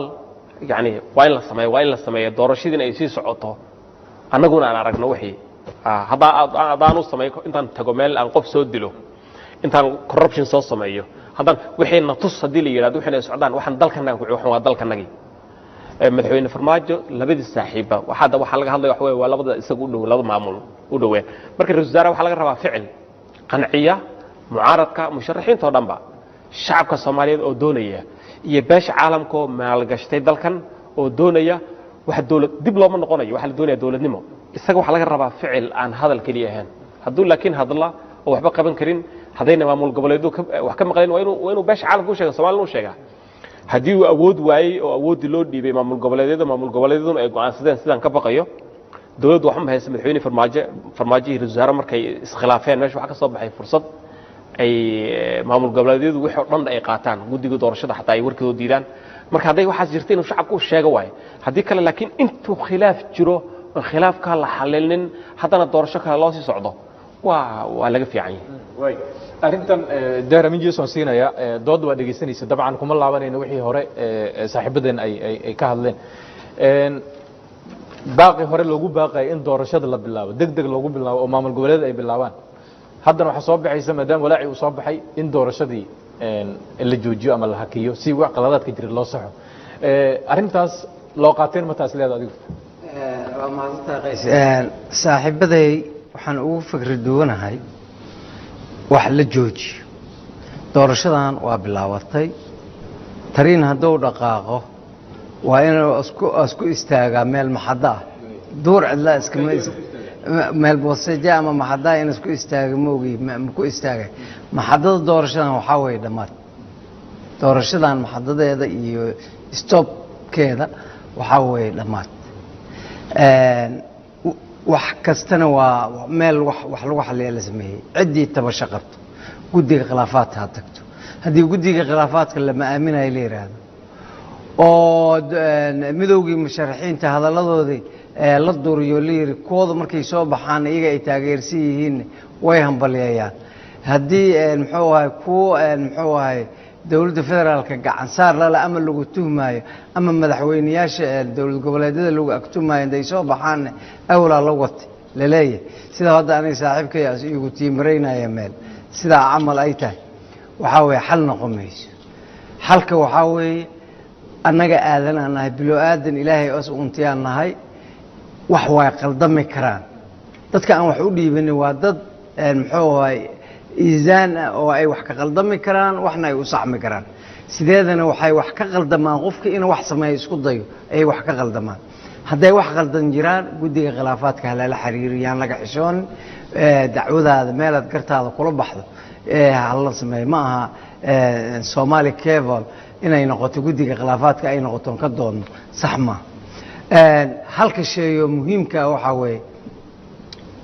yani waa in la sameeyo, waa in la sameeyo doorashadiina ay sii socoto, annaguna aan aragno wixii haddaan u sameeyo, intaan tago meel aan qof soo dilo, intaan corruption soo sameeyo, haddaan wixii na tus haddii la yidhahdo wixii ay socdaan, waxaan dalkanaga ku waxaan waa dalkanagii. Madaxweyne Farmaajo labadii saaxiiba waxaa waxaa laga hadlaya waxa weeye waa labada isaga u dhow, laba maamul u dhoween. Marka ra-iisul wasaaraha waxaa laga rabaa ficil qanciya mucaaradka, musharaxiinta oo dhanba, shacabka Soomaaliyeed oo doonaya iyo beesha caalamka oo maalgashtay dalkan oo doonaya wax dowlad dib looma noqonayo. Waxaa la doonaya dowladnimo. Isaga waxaa laga rabaa ficil aan hadal keliya ahayn. Hadduu laakiin hadla oo waxba qaban karin, haddayna maamul goboleedu wax ka maqlayn, waa inuu beesha caalamka u sheega, Soomaalina u sheegaa. Haddii uu awood waayey oo awooddii loo dhiibay maamul goboleedyada, maamul goboleedyaduna ay go'aansadeen sidaan ka baqayo, dowladdu waxma haysa. Madaxweyne Farmaajo, Farmaajo iyo ra-iisul wasaare markay iskhilaafeen, meesha waxaa ka soo baxay fursad ay maamul goboleedyadu wixii oo dhan ay qaataan, guddiga doorashada xataa ay warkooda diidaan. Marka hadday waxaas jirta, inuu shacabku u sheego waayo. Haddii kale laakiin intuu khilaaf jiro oon khilaafkaa la xalilnin, haddana doorasho kale loo sii socdo, waa laga fiican yahay. Way arrintan Dahra Minjeson siinaya dood waa dhegaysanaysa. Dabcan kuma laabanayno wixii hore saaxiibadeen ay ka hadleen. Baaqi hore loogu baaqayay in doorashada la bilaabo, deg deg loogu bilaabo oo maamul goboleed ay bilaabaan, haddana waxaa soo baxaysa, maadaama walaacii uu soo baxay, in doorashadii la joojiyo ama la hakiyo si wax qaladaadka jira loo saxo. Arrintaas loo qaateen ma taas leeda adigu? Waa mahadsantahay, Qays. Saaxiibaday waxaan ugu fikri duwanahay wax la joojiyo. Doorashadan waa bilaabatay. Tariin hadduu dhaqaaqo waa inuu isku istaagaa meel maxadda ah, duur cidlaa iskama meel booseja ama maxaddaa in isku istaaga moogi ma ku istaagay. Maxaddada doorashadan waxaa weeye dhammaad. Doorashadan maxadadeeda iyo stopkeeda waxaa weeye dhammaad. Wax kastana waa meel wax lagu xaliya la sameeyey. Ciddii tabasho qabto guddiga khilaafaadka ha tagto. Haddii guddiga khilaafaadka lama aaminayo la yidhaahdo oo midowgii musharaxiinta hadalladoodii la duriyo, la yidhi kuwooda markay soo baxaan iyaga ay taageersan yihiin way hambalyeeyaan, haddii muxuu ahay kuwo muxuu ahay dowladda federaalka gacan saar lale ama lagu tuhmaayo ama madaxweyneyaasha dowlad goboleedyada lagu agtumaayo intay soo baxaanna awlaa la watay laleeyahay, sida hadda aniga saaxiibkay igu tiimaraynaya meel sidaa camal ay tahay, waxaa weeye xal noqon mayso. Xalka waxaa weeye annaga aadan aan nahay, bilo aadan Ilaahay os untiyaan nahay, wax way qaldami karaan. Dadka aan wax u dhiibanin waa dad muxuu ahay iisaan ah oo ay wax ka qaldami karaan, waxna ay u saxmi karaan. Sideedana waxay wax ka qaldamaan qofka inuu wax sameeyo isku dayo ayay wax ka qaldamaan. Hadday wax qaldan jiraan, guddiga khilaafaadka halala xiriiriyaan, laga xishoonin. Dacwadaada meelaad gartaada kula baxdo hala sameeyo. Ma aha Somali Cable inay noqoto guddiga khilaafaadka ay noqoto ka doodno, sax ma. Halka sheeyo muhiimka waxaa weeye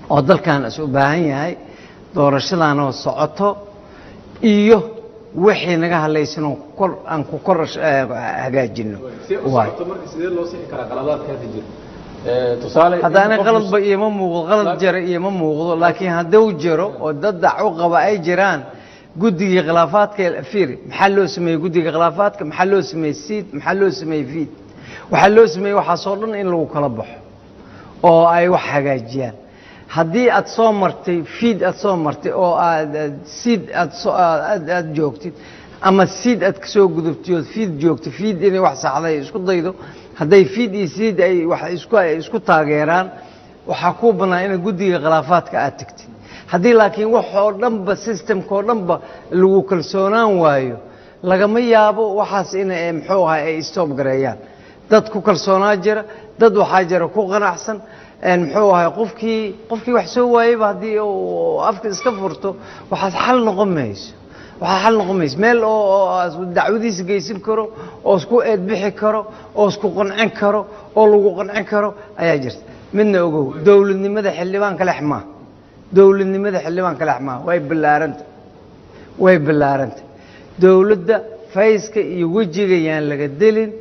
oo dalkan is u baahan yahay doorashadan oo socoto iyo Wixii naga hadlaysan oo kor aan ku kor hagaajino. Waay. Sidee loo sixi karaa qaladaadka hadda jira? Tusaale, haddaana qaladba iima muuqdo, qalad jara iima muuqdo, laakiin hadduu jiro oo dad dacwo qaba ay jiraan, guddigii khilaafaadka fiiri. Maxaa loo sameeyey guddiga khilaafaadka? Maxaa loo sameeyey SEIT? Maxaa loo sameeyey FIIT? Waxaa loo sameeyey waxaasoo dhan in lagu kala baxo oo ay wax hagaajiyaan. Haddii aad soo martay FIIT, aad soo martay oo aad SEIT aad soo aad joogtid ama SEIT aad kasoo gudubtay ood FIIT joogtid, FIIT inay wax saxday isku daydo. Hadday FIIT iyo SEIT ay wax isku taageeraan, waxaa kuu bannaan ina guddiga khilaafaadka aad tagtid. Haddii laakiin wax oo dhanba, systemka oo dhanba lagu kalsoonaan waayo, lagama yaabo waxaas in muxuu ahay ay stop gareeyaan. Dad ku kalsoonaa jira, dad waxaa jira ku qanacsan. Muxuu ahay, qofkii wax soo waayeyba haddii uu afka iska furto, waxaas xal noqon mayso. Waxaa xal noqon mayso meel oo dacwadiisa geysan karo oo isku eedbixi karo oo isku qancin karo oo lagu qancin karo ayaa jirta. Midna ogow, dowladnimada xildhibaan kale maa, dowladnimada xildhibaan kale maa, way ballaaranta, way ballaaranta. Dowladda fayska iyo wejiga yaan laga delin.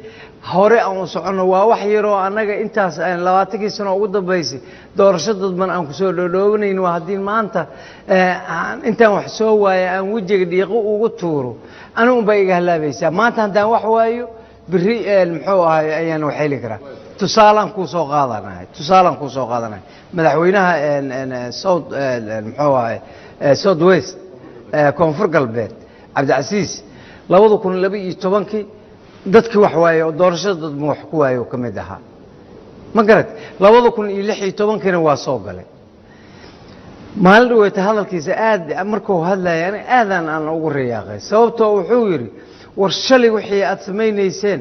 Hore aan u soconno. Waa wax yaroo annaga intaas 20kii sano ugu dambaysay doorasho dadban aan kusoo dhoodhoobanayn. Waa haddii maanta intaan wax soo waaya aan wejiga dhiiqo ugu tuuro, anigu unbaa iga halaabaysaa. Maanta haddaan wax waayo, berri muxuu ahay ayaan wax heli karaa. Tusaalaan kuu soo qaadanahay, tusaalaan kuu soo qaadanahay. Madaxweynaha South, muxuu ahay, South West, Koonfur Galbeed, Cabdicasiis, 2012kii dadkii wax waaye oo doorashada dadma wax ku waaye oo ka mid ahaa, ma garat? 2016kiina waa soo galay. Maalin dhaweeta hadalkiisa aad markuu hadlaya ani aadaan aan ugu riyaaqay, sababtoo wuxuu yidhi: "War shalay wixii aad samaynayseen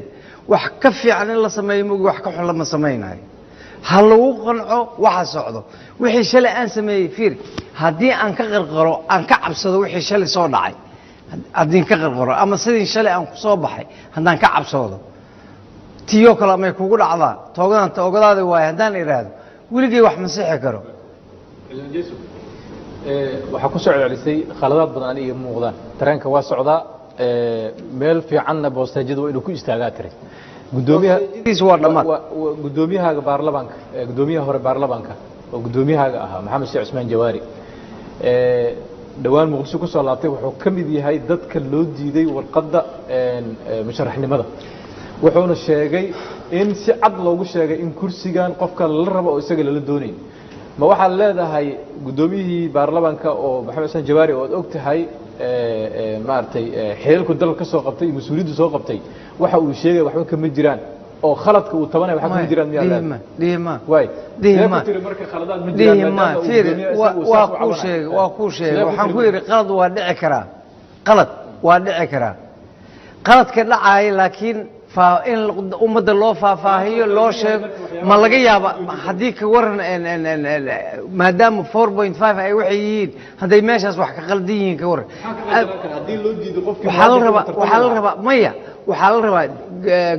wax ka fiican in la sameeyo mogi, wax ka xun lama samaynayo. Ha lagu qanco waxa socdo." Wixii shalay aan sameeyey, fiir, haddii aan ka qarqaro, aan ka cabsado wixii shalay soo dhacay, haddii ka qarqaro ama sidii shalay aan ku soo baxay haddaan ka cabsoodo, tiyoo kale amay kugu dhacdaa, toogadan toogadaada waaye haddaan idhaahdo, weligay wax ma sixi karo. Waxaa ku soo celcelisay khaladaad badan aniga muuqdaan. Tareenka waa socdaa, meel fiicanna boosteejada waa inuu ku istaagaa tiri gudoomiyaha. Boosteejadiisu waa dhammaad. Gudoomiyahaaga baarlamaanka, gudoomiyaha hore baarlamaanka oo gudoomiyahaaga ahaa, Maxamed Sheekh Cusmaan Jawaari, dhowaan Muqdisho ku soo laabtay, wuxuu ka mid yahay dadka loo diiday warqadda musharaxnimada. Wuxuuna sheegay in si cad loogu sheegay in kursigan qofka lala rabo oo isaga lala doonayn. Ma waxaad leedahay guddoomiyihii baarlamaanka oo Maxamed Xuseen Jawaari oo aad og tahay maaragtay xilalku dalka ka soo qabtay iyo mas-uuliyaddu soo qabtay, waxa uu sheegay waxba kama jiraan oo khaladka uu tabanaya waxba kama jiraan, miyaa leedahay? Dhihi ma. Waay. Dhihi sidee ma. Ku tiri marka khaladaad ma jiraan dhihi ma. maadaama uu Fiiri, guddoomiyaha waa isagu uu waa saas u kuu cabanayo? sheegay, waa kuu sheegay. Sidee ku Waxaan tiri ku yidhi qalad waa dhici karaa, qalad waa dhici karaa, qaladka dhacaaya, laakiin in ummadda loo faahfaahiyo, loo sheego. Ma laga yaaba haddii ka waran maadaama 4.5 ay waxay yihiin, hadday meeshaas wax ka qaldan yihiin, ka waran? Haddii loo diido qofkii Waxaa la muwaadinka rabaa uu tartami waxaa la lahaa. rabaa, maya, waxaa la rabaa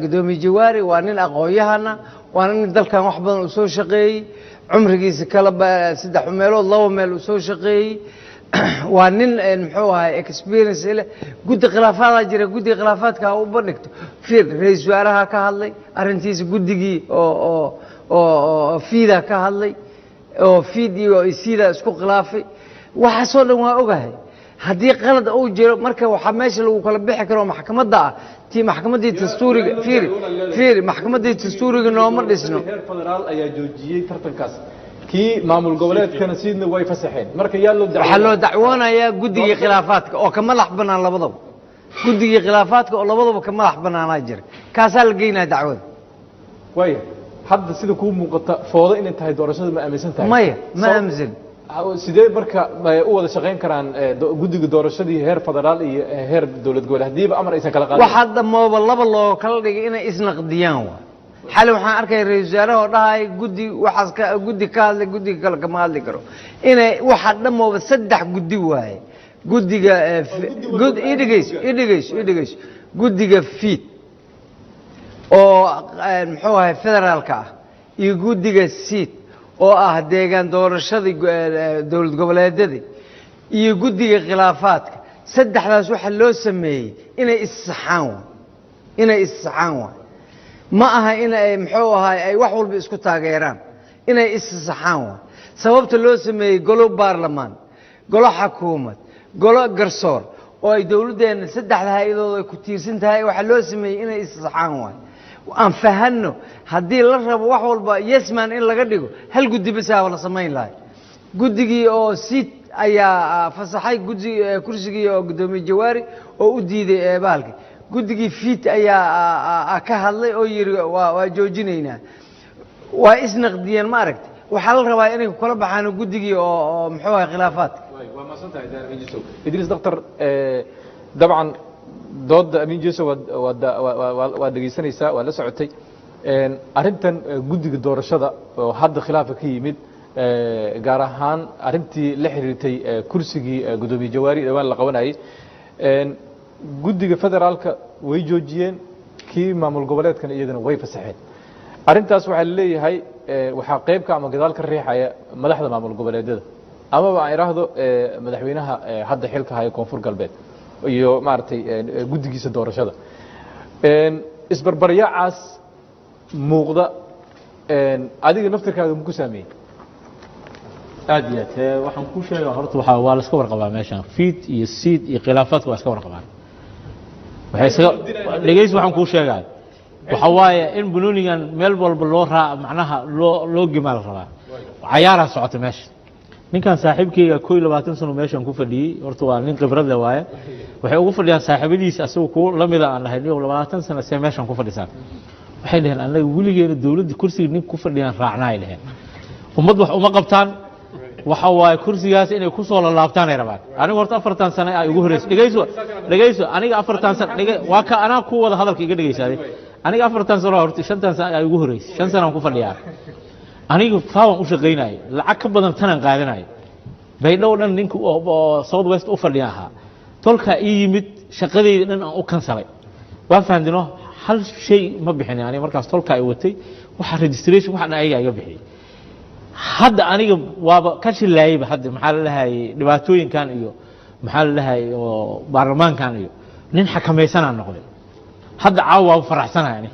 gudoomiye Jawaari waa nin aqoon-yahana, waa nin dalkan wax badan uu soo shaqeeyey, cumrigiisa kala saddex meelood laba meel uu soo shaqeeyey. Waa nin muxuu ahay experience leh. Guddi khilaafadaa jira, guddiga khilaafaadka ha u bandhigto. Fiir, ra-iisul wasaaraha ka hadlay arrintiisa, guddigii oo FIIT-a ka hadlay oo FIIT iyo SEIT-a isku khilaafay. Waxaasoo dhan waa ogahay. Haddii qalad uu jiro marka, waxaa meesha lagu kala bixi karo maxkamadda ah, tii maxkamaddii dastuuriga. Fiiri, fiiri, maxkamaddii dastuuriga nooma dhisno. Heer federaal ayaa joojiyey tartankaas, kii maamul goboleedkana siidna way fasaxeen. Marka yaa loo Waxaa loo dacwoonayaa guddigii khilaafaadka oo ka madax bannaan labadaba. Guddigii khilaafaadka oo labadaba ka madax bannaanaa jira, kaasaa la geynaya dacwada. Waaya, hadda sida kuu muuqata foodo inay tahay doorashada, ma aaminsan tahay? Maya, ma aaminsan. Sidee marka u wada shaqayn karaan guddiga doorashadii heer federaal iyo heer dowlad goboleed haddiiba amar aysan kala qaadin? Waxaa dhamooba laba loo kala dhigay inay isnaqdiyaan. Waa xali waxaan arkaya ra-iisul wasaaraha oo dhahaya guddi waxaas ka guddi ka hadlay, guddiga kale kama hadli karo. Inay waxa dhamooba saddex guddi waaye: guddiga idhegeyso, idhegeyso, idhegeyso, guddiga FIIT oo muxuu ahay federaalka ah iyo guddiga SEIT oo ah deegaan doorashadii dowlad goboleedyadii iyo guddiga khilaafaadka. Saddexdaas waxa loo sameeyey inay issaxaan waay, inay issaxaan waay. Ma aha in ay muxuu ahaay ay wax walba isku taageeraan, inay issaxaan waay. Sababta loo sameeyey golo baarlamaan, golo xakuumad, golo garsoor oo ay dowladdeena saddexda hay-adood ay ku tiirsan tahay, waxaa loo sameeyey inay issaxaan waay. Aan fahanno, haddii la rabo wax walba yesman in laga dhigo, hal guddi basaaba la samayn lahay. Guddigii oo siit ayaa fasaxay guddi kursigii oo guddoomiye Jawaari oo u diiday bahalki. Guddigii fiit ayaa ka hadlay oo yidhi waa joojinaynaa. Waa isnaqdiyeen, ma aragti. Waxaa la rabaa inay kula baxaan guddigii oo muxuu ahay khilaafaadka. Waa mahadsantahay Daahir Amiin Jesow. Idriis Daktar, dabcan dooda Amiin Jesow waad dhegeysanaysaa, waad la socotay. Arrintan guddiga doorashada oo hadda khilaafa ka yimid, gaar ahaan arrintii la xiriirtay kursigii guddoomiye Jawaari dhawaan la qabanayay, guddiga federaalka way joojiyeen, kii maamul goboleedkana iyagana way fasaxeen. Arrintaas waxaa laleeyahay waxaa qaybka ama gadaal ka riixaya madaxda maamul goboleedyada, amaba aan idhaahdo madaxweynaha hadda xilka haya Koonfur Galbeed iyo maaragtay guddigiisa doorashada. Isbarbaryaacaas muuqda adiga naftirkaaga maku saameeyey? Aad iyo aad. Waxaan kuu sheegaa horta, waxaa waa la iska warqabaa meeshan fiid iyo siid iyo khilaafaadka waa iska warqabaan. Waxay isaga dhegeysi, waxaan kuu sheegaa waxa waaye in banoonigan meel walba loo raac, macnaha loo gemaa la rabaa. Cayaaraa socota meesha. Ninkan saaxiibkeyga 21 sano meeshan ku fadhiyey, horta waa nin khibrad leh waaye. Waxay ugu fadhiyaan saaxiibadiisa asagu ku lamida aan dhahay, niyow 20 sano see meeshan ku fadhisaan? Waxay dhaheen annaga weligeena dowladda kursiga nin ku fadhiyaan raacnaa, ay dhaheen. Ummad wax uma qabtaan, waxa waaye kursigaas inay ku soo lalaabtaan ay rabaan. Anigu horta 40 sano ay ugu horreysay. Dhegeyso, dhegeyso, aniga 40 sano waa ka anaa ku wada hadalka iga dhegeysaday. Aniga 40 sano, horta 5-tan sano ay ugu horreysay, 5 sano aan ku fadhiyaa. Aniga faawan u shaqaynayay, lacag ka badan tanaan qaadanayay. Baydhow dhan ninka oo South West u fadhiya ahaa, tolkaa ii yimid, shaqadayda dhan aan u kansalay. Waa fahamtino, hal shay ma bixin aniga markaas. Tolkaa ay watay waxa registration waxa dhan ayagaa iga bixiyey. Hadda aniga waaba ka shilaayeyba. Hadda maxaa la dhahayay dhibaatooyinkan iyo maxaa la dhahayay oo baarlamaankan iyo nin xakamaysanaan noqday. Hadda caawa waaba faraxsanahay ani,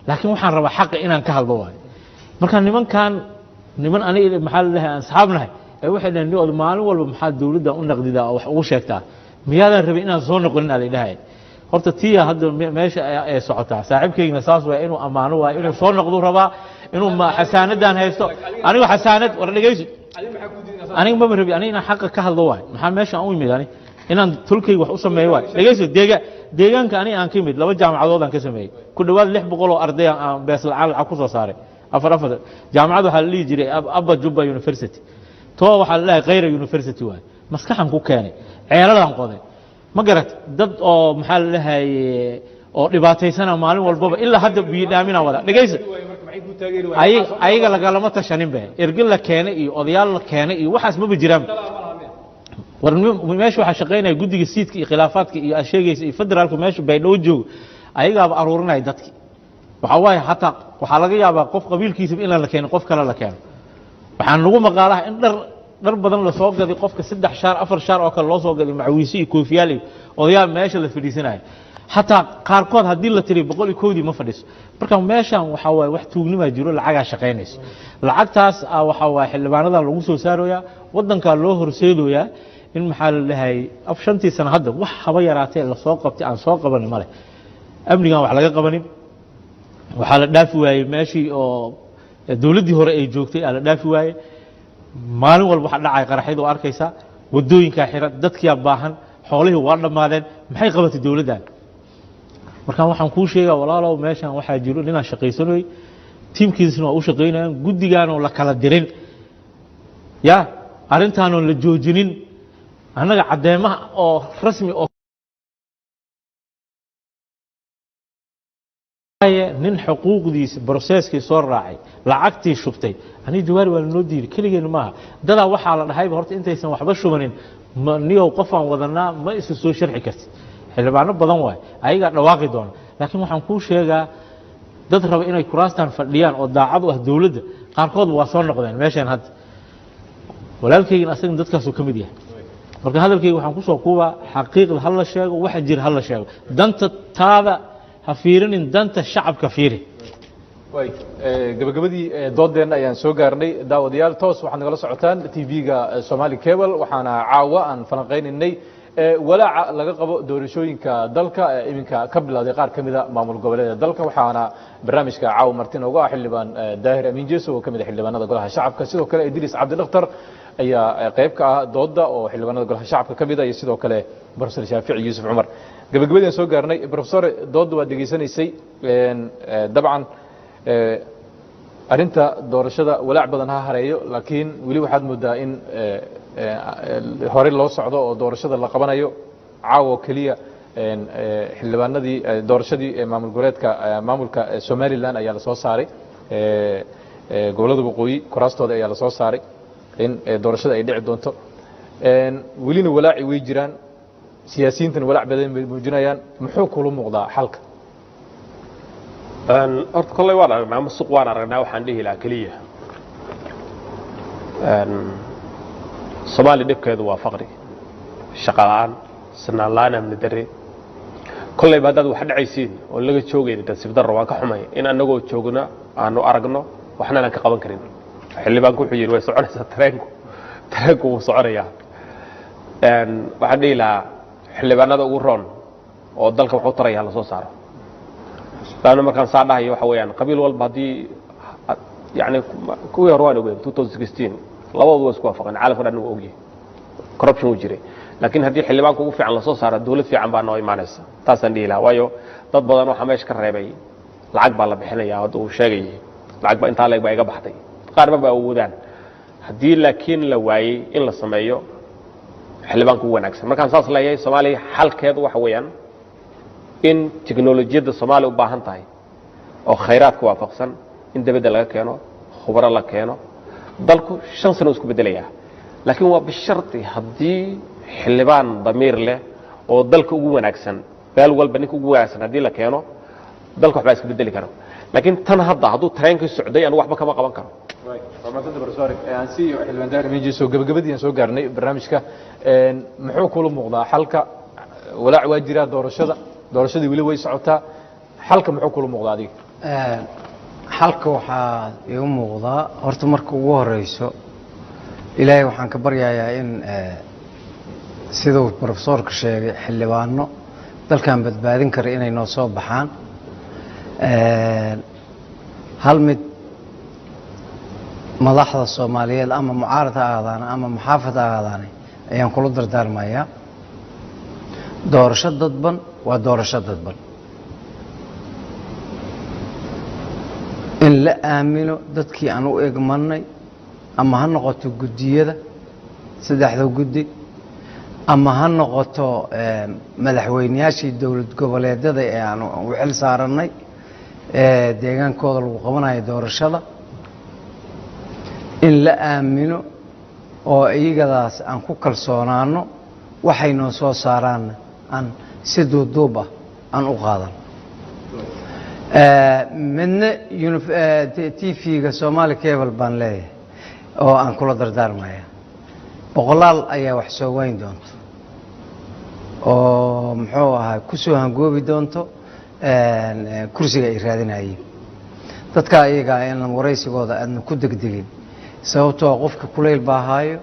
laakiin waxaan rabaa xaqa inaan ka hadlo waayo. Marka nimankan niman aniga maxaa la dhahay aan asxaabnahay ee waxay dhaheen, ni maalin walba maxaa dowladda u naqdidaa oo wax ugu sheegtaa? Miyaadan rabin inaan soo noqonin? Aa la dhahay. Horta tiya hadda meesha ay socotaa, saaxiibkaygna saas waay, inuu ammaano waayo, inuu soo noqdu rabaa, inuu xasaanadan haysto. Anigu xasaanad war dhegeyso, aniga maba rabi. Aniga inaan xaqa ka hadlo waayo. Maxaa meesha aan u imid? Ani inaan tolkayga wax u sameeyo waayo. Dhegeyso, deegaanka aniga aan ka imid laba jaamacadood aan ka sameeyey, ku dhowaad 600 oo arday aan bees lacag lacag ku soo saaray. Afar afar jaamacad waxaa la dhihi jiray Abba Juba University, too waxaa la dhahay Khayra University waaye. Maskaxan ku keenay, ceeladaan qoday, ma garat? Dad oo maxaa la dhahay oo dhibaataysana maalin walbaba ilaa hadda biyo dhaaminaa wada. Dhegeyso, ayaga lagalama tashanin be. Erge la keenay iyo odayaal la keenay iyo waxaas maba jiraan. War meesha waxaa shaqaynaya guddiga siidka iyo khilaafaadka iyo aad sheegaysa iyo federaalka meesha Baydhabo joogo, ayagaaba aruurinaya dadki. Waxaa waaye hataa waxaa laga yaabaa qof qabiilkiisaba inaan la keenin, qof kale la keeno. Waxaan lagu maqaalaha in dhar badan lasoo gaday, qofka 3 shaar 4 shaar oo kale loo soo gaday, macawiise iyo koofiyaal iyo odayaal meesha la fadhiisanaya. Xataa qaarkood haddii la tiriyo 101-dii ma fadhiso. Marka meeshan waxaa waaye wax tuugnimaa jiro, lacagaa shaqaynayso. Lacagtaas waxaa waaye xildhibaanada lagu soo saarayaa, waddankaa loo horseedoyaa in maxaa la dhahay 5-tii sano hadda wax haba yaraatee lasoo qabtay aan soo qabanin male. Amnigan wax laga qabanin. Waxaa la dhaafi waayey meeshii oo dowladdii hore ay joogtay aa la dhaafi waayey. Maalin walba waxa dhacay qaraxyada oo arkaysa, waddooyinkaa xiran, dadkiyaa baahan, xoolihii waa dhammaadeen. Maxay qabatay dowladdan? Marka waxaan kuu sheegaa walaalow, meeshan waxaa jiro ninaan shaqaysanoy, tiimkiisna waa u shaqaynayaan, guddigaanoo la kala dirin ya arrintaanoon la joojinin. Annaga caddeemaha oo rasmi oo nin xuquuqdiisa broseskii soo raacay, lacagtii shubtay, aniga Jawaari waa lanoo diiday. Keligeena maaha, dadaa waxaa la dhahayba horta intaysan waxba shubanin niyow qofaan wadanaa ma isu soo sharxi kartid. Xildhibaano badan waay, ayagaa dhawaaqi doona. Laakiin waxaan kuu sheegaa dad raba inay kuraastan fadhiyaan oo daacad u ah dowladda, qaarkood waa soo noqdeen meeshan hadda. Walaalkaygin asagana dadkaasuu ka mid yahay. Marka hadalkayga waxaan kusoo kuubaa, xaqiiqda ha la sheego, waxa jira ha la sheego, danta taada ha fiirinin, danta shacabka fiiri. Way gabagabadii doodeenna ayaan soo gaarnay. Daawadayaal, toos waxaad nagala socotaan TV-ga Somali Cable. Waxaana caawa aan falanqaynaynay walaaca laga qabo doorashooyinka dalka ee iminka ka bilowday qaar ka mida maamul goboleeda dalka. Waxaana barnaamijka caawa marti noogu ah xildhibaan Daahir Amiin Jeeso oo ka mid ah xildhibaanada golaha shacabka. Sidoo kale Idriis Cabdidakhtar ayaa qayb ka ah dooda oo xildhibaanada golaha shacabka ka mid ah, iyo sidoo kale Professor Shaafici Yuusuf Cumar. Gabagabadii aan soo gaarnay. Professor, doodda waad dhegaysanaysay. Dabcan arrinta doorashada walaac badan ha hareeyo, laakiin weli waxaad moodaa in horey loo socdo oo doorashada la qabanayo. Caawo keliya xildhibaanadii doorashadii maamul goboleedka maamulka Somaliland ayaa lasoo saaray, gobollada waqooyi kuraastooda ayaa lasoo saaray in doorashada ay dhici doonto. Welina walaaci way jiraan, siyaasiyiintana walaac badan bay muujinayaan. Muxuu kula muuqdaa xalka? Horta kolley waan aragnaa musuq, waan aragnaa. Waxaan dhihi lahaa keliya, Soomaaliya dhibkeedu waa faqri, shaqo la'aan, sinaan la'aan, amni darre. Kolleyba haddaad wax dhacaysiin oo laga joogayna, nasiib darro, waan ka xumay in annagoo joogna aanu aragno waxna aan ka qaban karin. Xildhibaanku wuxuu yidhi way soconaysaa tareenku, tareenku wuu soconayaa. Waxaan dhihi lahaa xildhibaanada ugu roon oo dalka wax u taraya hala soo saaro. Laanna markaan saa dhahayo waxa weeyaan, qabiil walba haddii yani kuwii hore waan ogeyn 2016 labadoodu waa isku waafaqeen, caalamka dhan wuu ogyahay corruption wuu jiray. Laakiin haddii xildhibaanka ugu fiican lasoo saaro, dawlad fiican baa noo imaanaysa. Taasaan dhihi lahaa, waayo dad badan waxaa meesha ka reebay lacag baa la bixinaya. Hadda uu sheegayay lacag ba intaa leeg baa iga baxday, qaarba ba awoodaan. Haddii laakiin la waayey in la sameeyo xildhibaanka ugu wanaagsan. Markaan saas leeyahay, Soomaaliya xalkeedu waxa weeyaan in tiknolojiyadda Soomaaliya u baahan tahay oo khayraadka waafaqsan in dibadda laga keeno, khubaro la keeno. Dalku 5 sano isku beddelayaa, laakiin waa bisharti haddii xildhibaan damiir leh oo dalka ugu wanaagsan, beel walba ninka ugu wanaagsan haddii la keeno, dalka waxbaa iska bedeli karo. Laakiin tan hadda hadduu tareenkii socday, anigu waxba kama qaban karo. Waa mahadsantahay, Professor. Aan siiyo xildhibaan Daahir Amiin Jeeso. Gabagabadii aan soo gaarnay barnaamijka. Muxuu kula muuqdaa xalka? Walaac waa jiraa, doorashadii weli way socotaa. Xalka muxuu kula muuqdaa adiga? Xalka waxaa iigu muuqdaa, horta marka ugu horeyso Ilaahay waxaan ka baryayaa in siduu profesoorka sheegay xildhibaano dalkan badbaadin kara inay noo soo baxaan. Hal mid, madaxda Soomaaliyeed, ama mucaarad ha ahaadaan ama muxaafad ha ahaadaane, ayaan kula dardaarmayaa: doorasho dadban waa doorasho dadban, in la aamino dadkii aan u egmanay, ama ha noqoto guddiyada saddexda guddi, ama ha noqoto madaxweyneyaashii dowlad goboleedyada ee aan u xil saarannay deegaankooda lagu qabanayo doorashada, in la aamino oo iyagadaas aan ku kalsoonaano, waxay noo soo saaraanna aan si duuduub ah aan u qaadan. Midna TV-ga Somali Cable baan leeyahay oo aan kula dardaarmaya: boqolaal ayaa wax soo wayn doonto oo muxuu ahaa ku soo hangoobi doonto kursiga ay raadinayeen. Dadka iyagaa inaan waraysigooda aadna ku degdegin, sababtoo qofka kulayl baa haayo,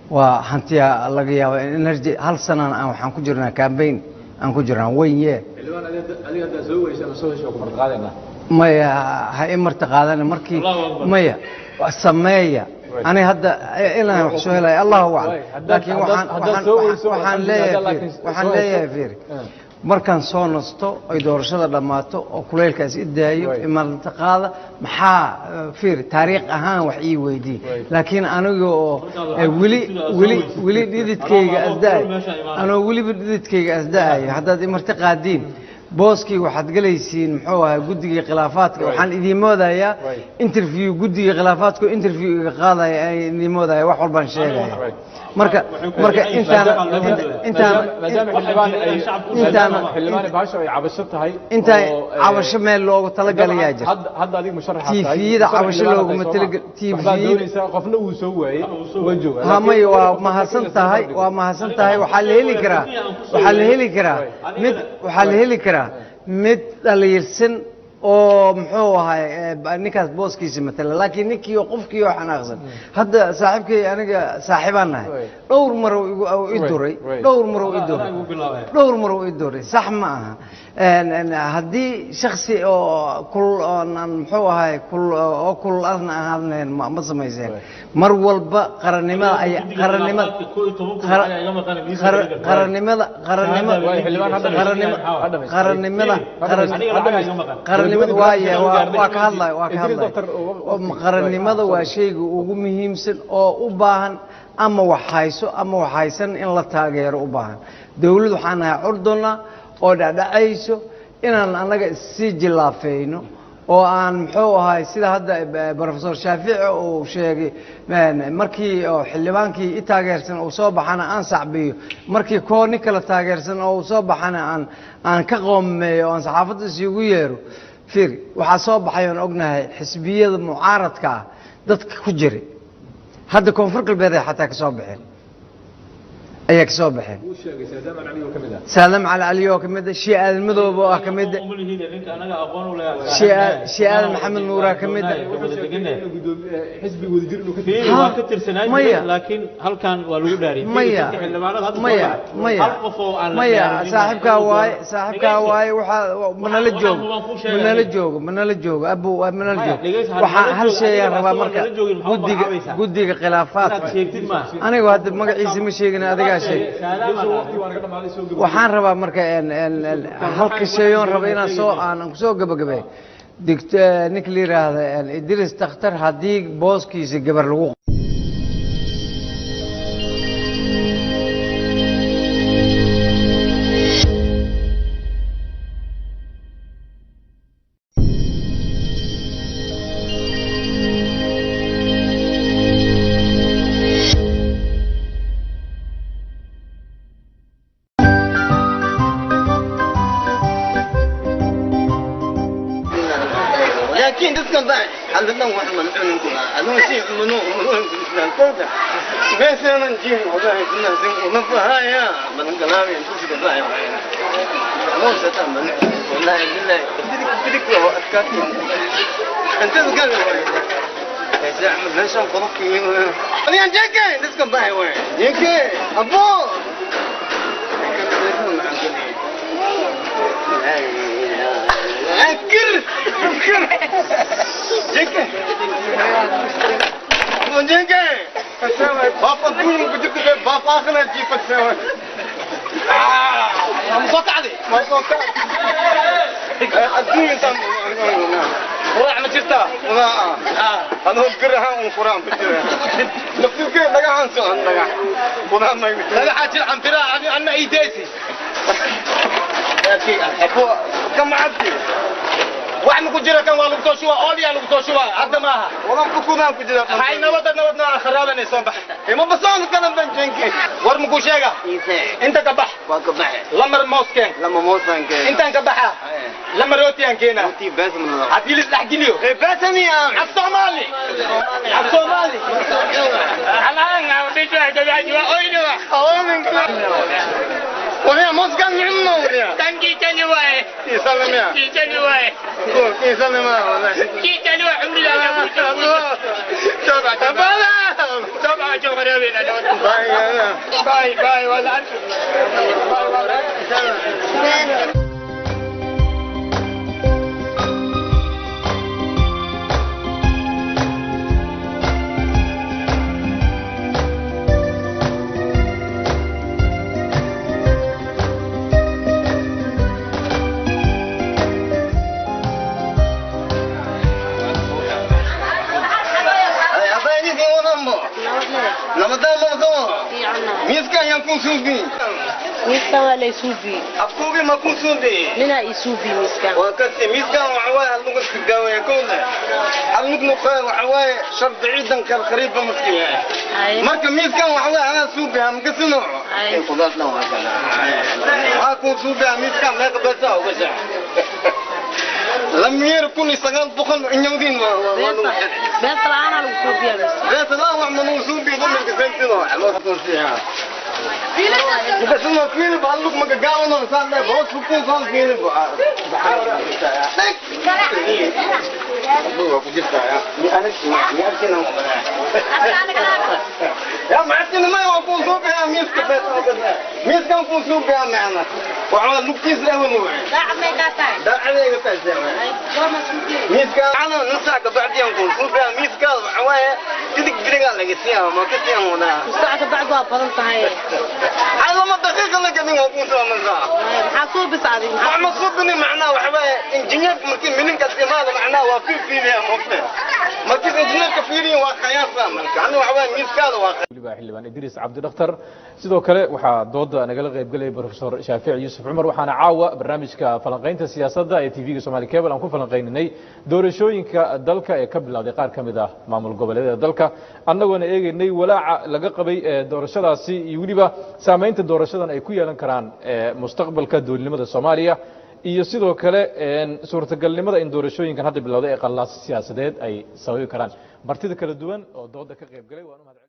waa hantiya laga yaaba in energy. Hal sanana aan waxaan ku jirnaa campaign aan ku jirnaa weyn ye. Xildhibaan, adiga haddaa soo weysa ama soo hesho, waa ku martiqaadaynaa. Maya, ha i martiqaadana markii. Allahu akbar. Maya, sameeya. Ani hadda inaan wax soo helay Allahu aclam. Laakiin laakiin haddaad waxaan soo weyso, waxaan alxamdulillah, leeyahay laakiin fiir, waxaan soo hesho. leeyahay fiir, markaan soo nasto ay doorashada dhammaato oo kulaylkaas i daayo, imartiqaada maxaa fiir taariikh ahaan wax ii weydii. Laakiin aniga oo weli weli weli dhididkayga asdaay, anoo weliba dhididkayga asdaayo, haddaad imarti qaadiin, booskii waxaad gelaysiin muxuu ahaa guddigii khilaafaadka. Waxaan idiin moodayaa interview, guddigii khilaafaadka oo interview iga qaadaya ayaan idiin moodaya, wax walbaan sheegaya. Marka marka intaan intaan maadaama xildhibaan ay intaan xildhibaan baasho ay cabasho tahay, intaan oo, cabasho meel loogu talagalayaa jirta. Hadda adiga musharaxa tahay, TV-yada musharax cabasho xildhibaan looguma tahay, talagal- Soomaa. TV Waxbaad doonaysaa, qofna wuu soo waayey, waa joogaa. Ha, maya, waa mahadsan tahay, waa mahadsan tahay. Waxaa la heli karaa, waxaa la heli karaa mid, waxaa la heli karaa mid dhaliilsan oo muxuu ahay ninkaas booskiisa matala, laakiin ninkii oo qofkii oo xanaaqsan hadda saaxiibkay, aniga saaxiibaan nahay, dhowr mar uu igu uu i duray, dhowr mar uu i duray, dhowr mar uu i duray. Sax ma aha. Haddii shaksi oo kul oon aan muxuu ahay kul oo kul asna ahaadnayn ma samayseen. Mar walba qarannimada ayaa qarannimada qarannimada qarannimada Waay, xildhibaan hadda qarannimo hadda qarannimada hadda qarannimada waaye waa ka hadlay, waa ka Idris hadlay. Doctor, Qarannimada waa shayga ugu muhiimsan oo u baahan ama wax hayso ama wax haysan in la taageero u baahan. Dawlad waxaan nahay curduna oo dhacdhacayso inaan annaga issii jilaafeyno oo aan muxuu ahay sida hadda Professor Shaafici uu sheegay, markii oo xildhibaankii i taageersan uu soo baxana aan sacbiyo, markii koo nin kala taageersan oo uu soo baxana aan ka qoomeeyo oo aan saxaafadda isigu yeero. Fiir, waxaa soo baxay oon ognahay xisbiyada mucaaradka ah dadka ku jiray hadda Koonfur Galbeed ay xataa kasoo baxeen, ayaa kasoo baxeen. Wuu sheegay Saadaam Cali oo ka mid ah, Saadam Cali Cali oo kamid ah, Shii Aadan Madoobe oo ah kamid ah, Shii Aadan Maxamed Nuuraa ka mid ah. Wuxuu sheegay inuu xisbiga wadajir inuu ka Fiiri, Ha, waa ka tirsanaan maya. jiray, laakiin halkan waa lagu dhaariyay. Fiiri, Maya, dadka xildhibaanada hadda soo maya, baxay. maya, Hal qof oo aan la maya, dhaarinin saaxiibkaa inuu waaye, doono. saaxiibkaa Dhegeysi. waaye, waxaa manala Waxaan joogo, waan kuu sheegay. Manala joogo, manala joogo abu, manala Maya, joogo. dhegeysi, ha Waxaa nala hal joogo, shay aan adiga rabaa asagoo marka nala joogin, maxaa u guddiga magacaabaysaa? Guddiga khilaafaadka Inaad sheegtid maaha. Anigu hadda magaciisa ma sheegin, adigaa sheeg. Waqti waa naga dhamaaday, soo gabagabay. Waxaan rabaa marka halka shayoon raba inaan soo aan kusoo gabagabay dict ninka la yidhaahda Idris Takhtar haddii booskiisa gabar lagu لكن dadkan baa xaladan wax mancunin ku ah adoo si manu manu islaan مثلا جيم والله كنا زين وما فهايا من كلامي انت شو كذا مو ستعمل والله بالله بدك بدك وقت انت قال يا عم ليش قربتي انا جيكي dadkan baa وين جيكي ابو أكر أكر جيكي جيكي بابا تقول كنت بابا آخر جيبك سوي ما صوت علي ما صوت الدنيا انت قراع ما جرتا انا قرها وقران بجرا نفسك دغان سو دغان قران ما دغان جير عم ترى انا ايديسي ابو كم عدي Wax ku jira kan waa lagu soo shubaa, oolyaa lagu soo shubaa hadda maaha. والله كنا كجرا Hay nabada nabadna kharaabanay soo bax. ما بصون كلام بنجنكي War muku sheega inta ka bax. وكبح Lamar mooskeen لما موسى كان intaan ka baxa lama rootiyaan keenaa تي بس من haddii la isdhex geliyo. بس يا Af Soomaali, af Soomaali. وهي موسى عمه ويا يسلم يا يسلم يا باي باي ولا Miiska ayaan ku suugin. Miiskan waa la isuubiyey. Afkuubi ma ku suubi? Ninaa isuubiyey miiskan. Waa kasi miiskan waxa waaye hal lagu iskagaaweeye kowda hal mid nuqaa waxa waaye shardi ciidanka alkhariiba maskiya. Marka miiskan waxa waaye anaa suubiha makasino khudaartan waa kana waxaa kuu suubiha miiskan meeqa beesa uga shax lamiyeer 1900 inyawdiin. Beesa la'aanaa lagu suubiyaa miiska. Beesa la'aan wax manuu suubiya dumarka sentino بس انه فيني بعلق ما قاعد انا صار بوس بكون صار فيني يا معتني ما يكون صوب يا ميس كبت ميس كان كون صوب يا معنا وعلى لوكيس له نوع دا عليك تاع ميس كان انا نص بعدين كون صوب يا ميس كان وعوايه تدق بريقال لك سيا ما كنت هنا. Saaca ka bacdi waa badan tahay. هذا ما دقيقة لك أنا أكون سوا من ذا. Maxaa suubis adiga? ما صوبني معناه وحبا إنجنير مركز منين كاستعمال معناه وفي فيني مقطع مركز إنجنير كفيني وخيال فاهم أنا وحبا ميس كذا وخ. Weliba xildhibaan Idriis Cabdi Dhakhtar. Sidoo kale waxaa dooda nagala qayb galaya Professor Shaafici Yuusuf Cumar. Waxaana caawa barnaamijka falanqaynta siyaasadda ee TV-ga Somali Cable aan ku falanqayninay doorashooyinka dalka ee ka bilowday qaar ka mid ah maamul goboleedyada dalka, annagoona eegaynay walaaca laga qabay ee doorashadaasi iyo weliba saamaynta doorashadan ay ku yeelan karaan mustaqbalka dowladnimada Soomaaliya iyo sidoo kale suurtagalnimada in doorashooyinkan hadda bilowday ee qallaas siyaasadeed ay sababi karaan. Martida kala duwan oo dooda ka qayb galay waan u mahad.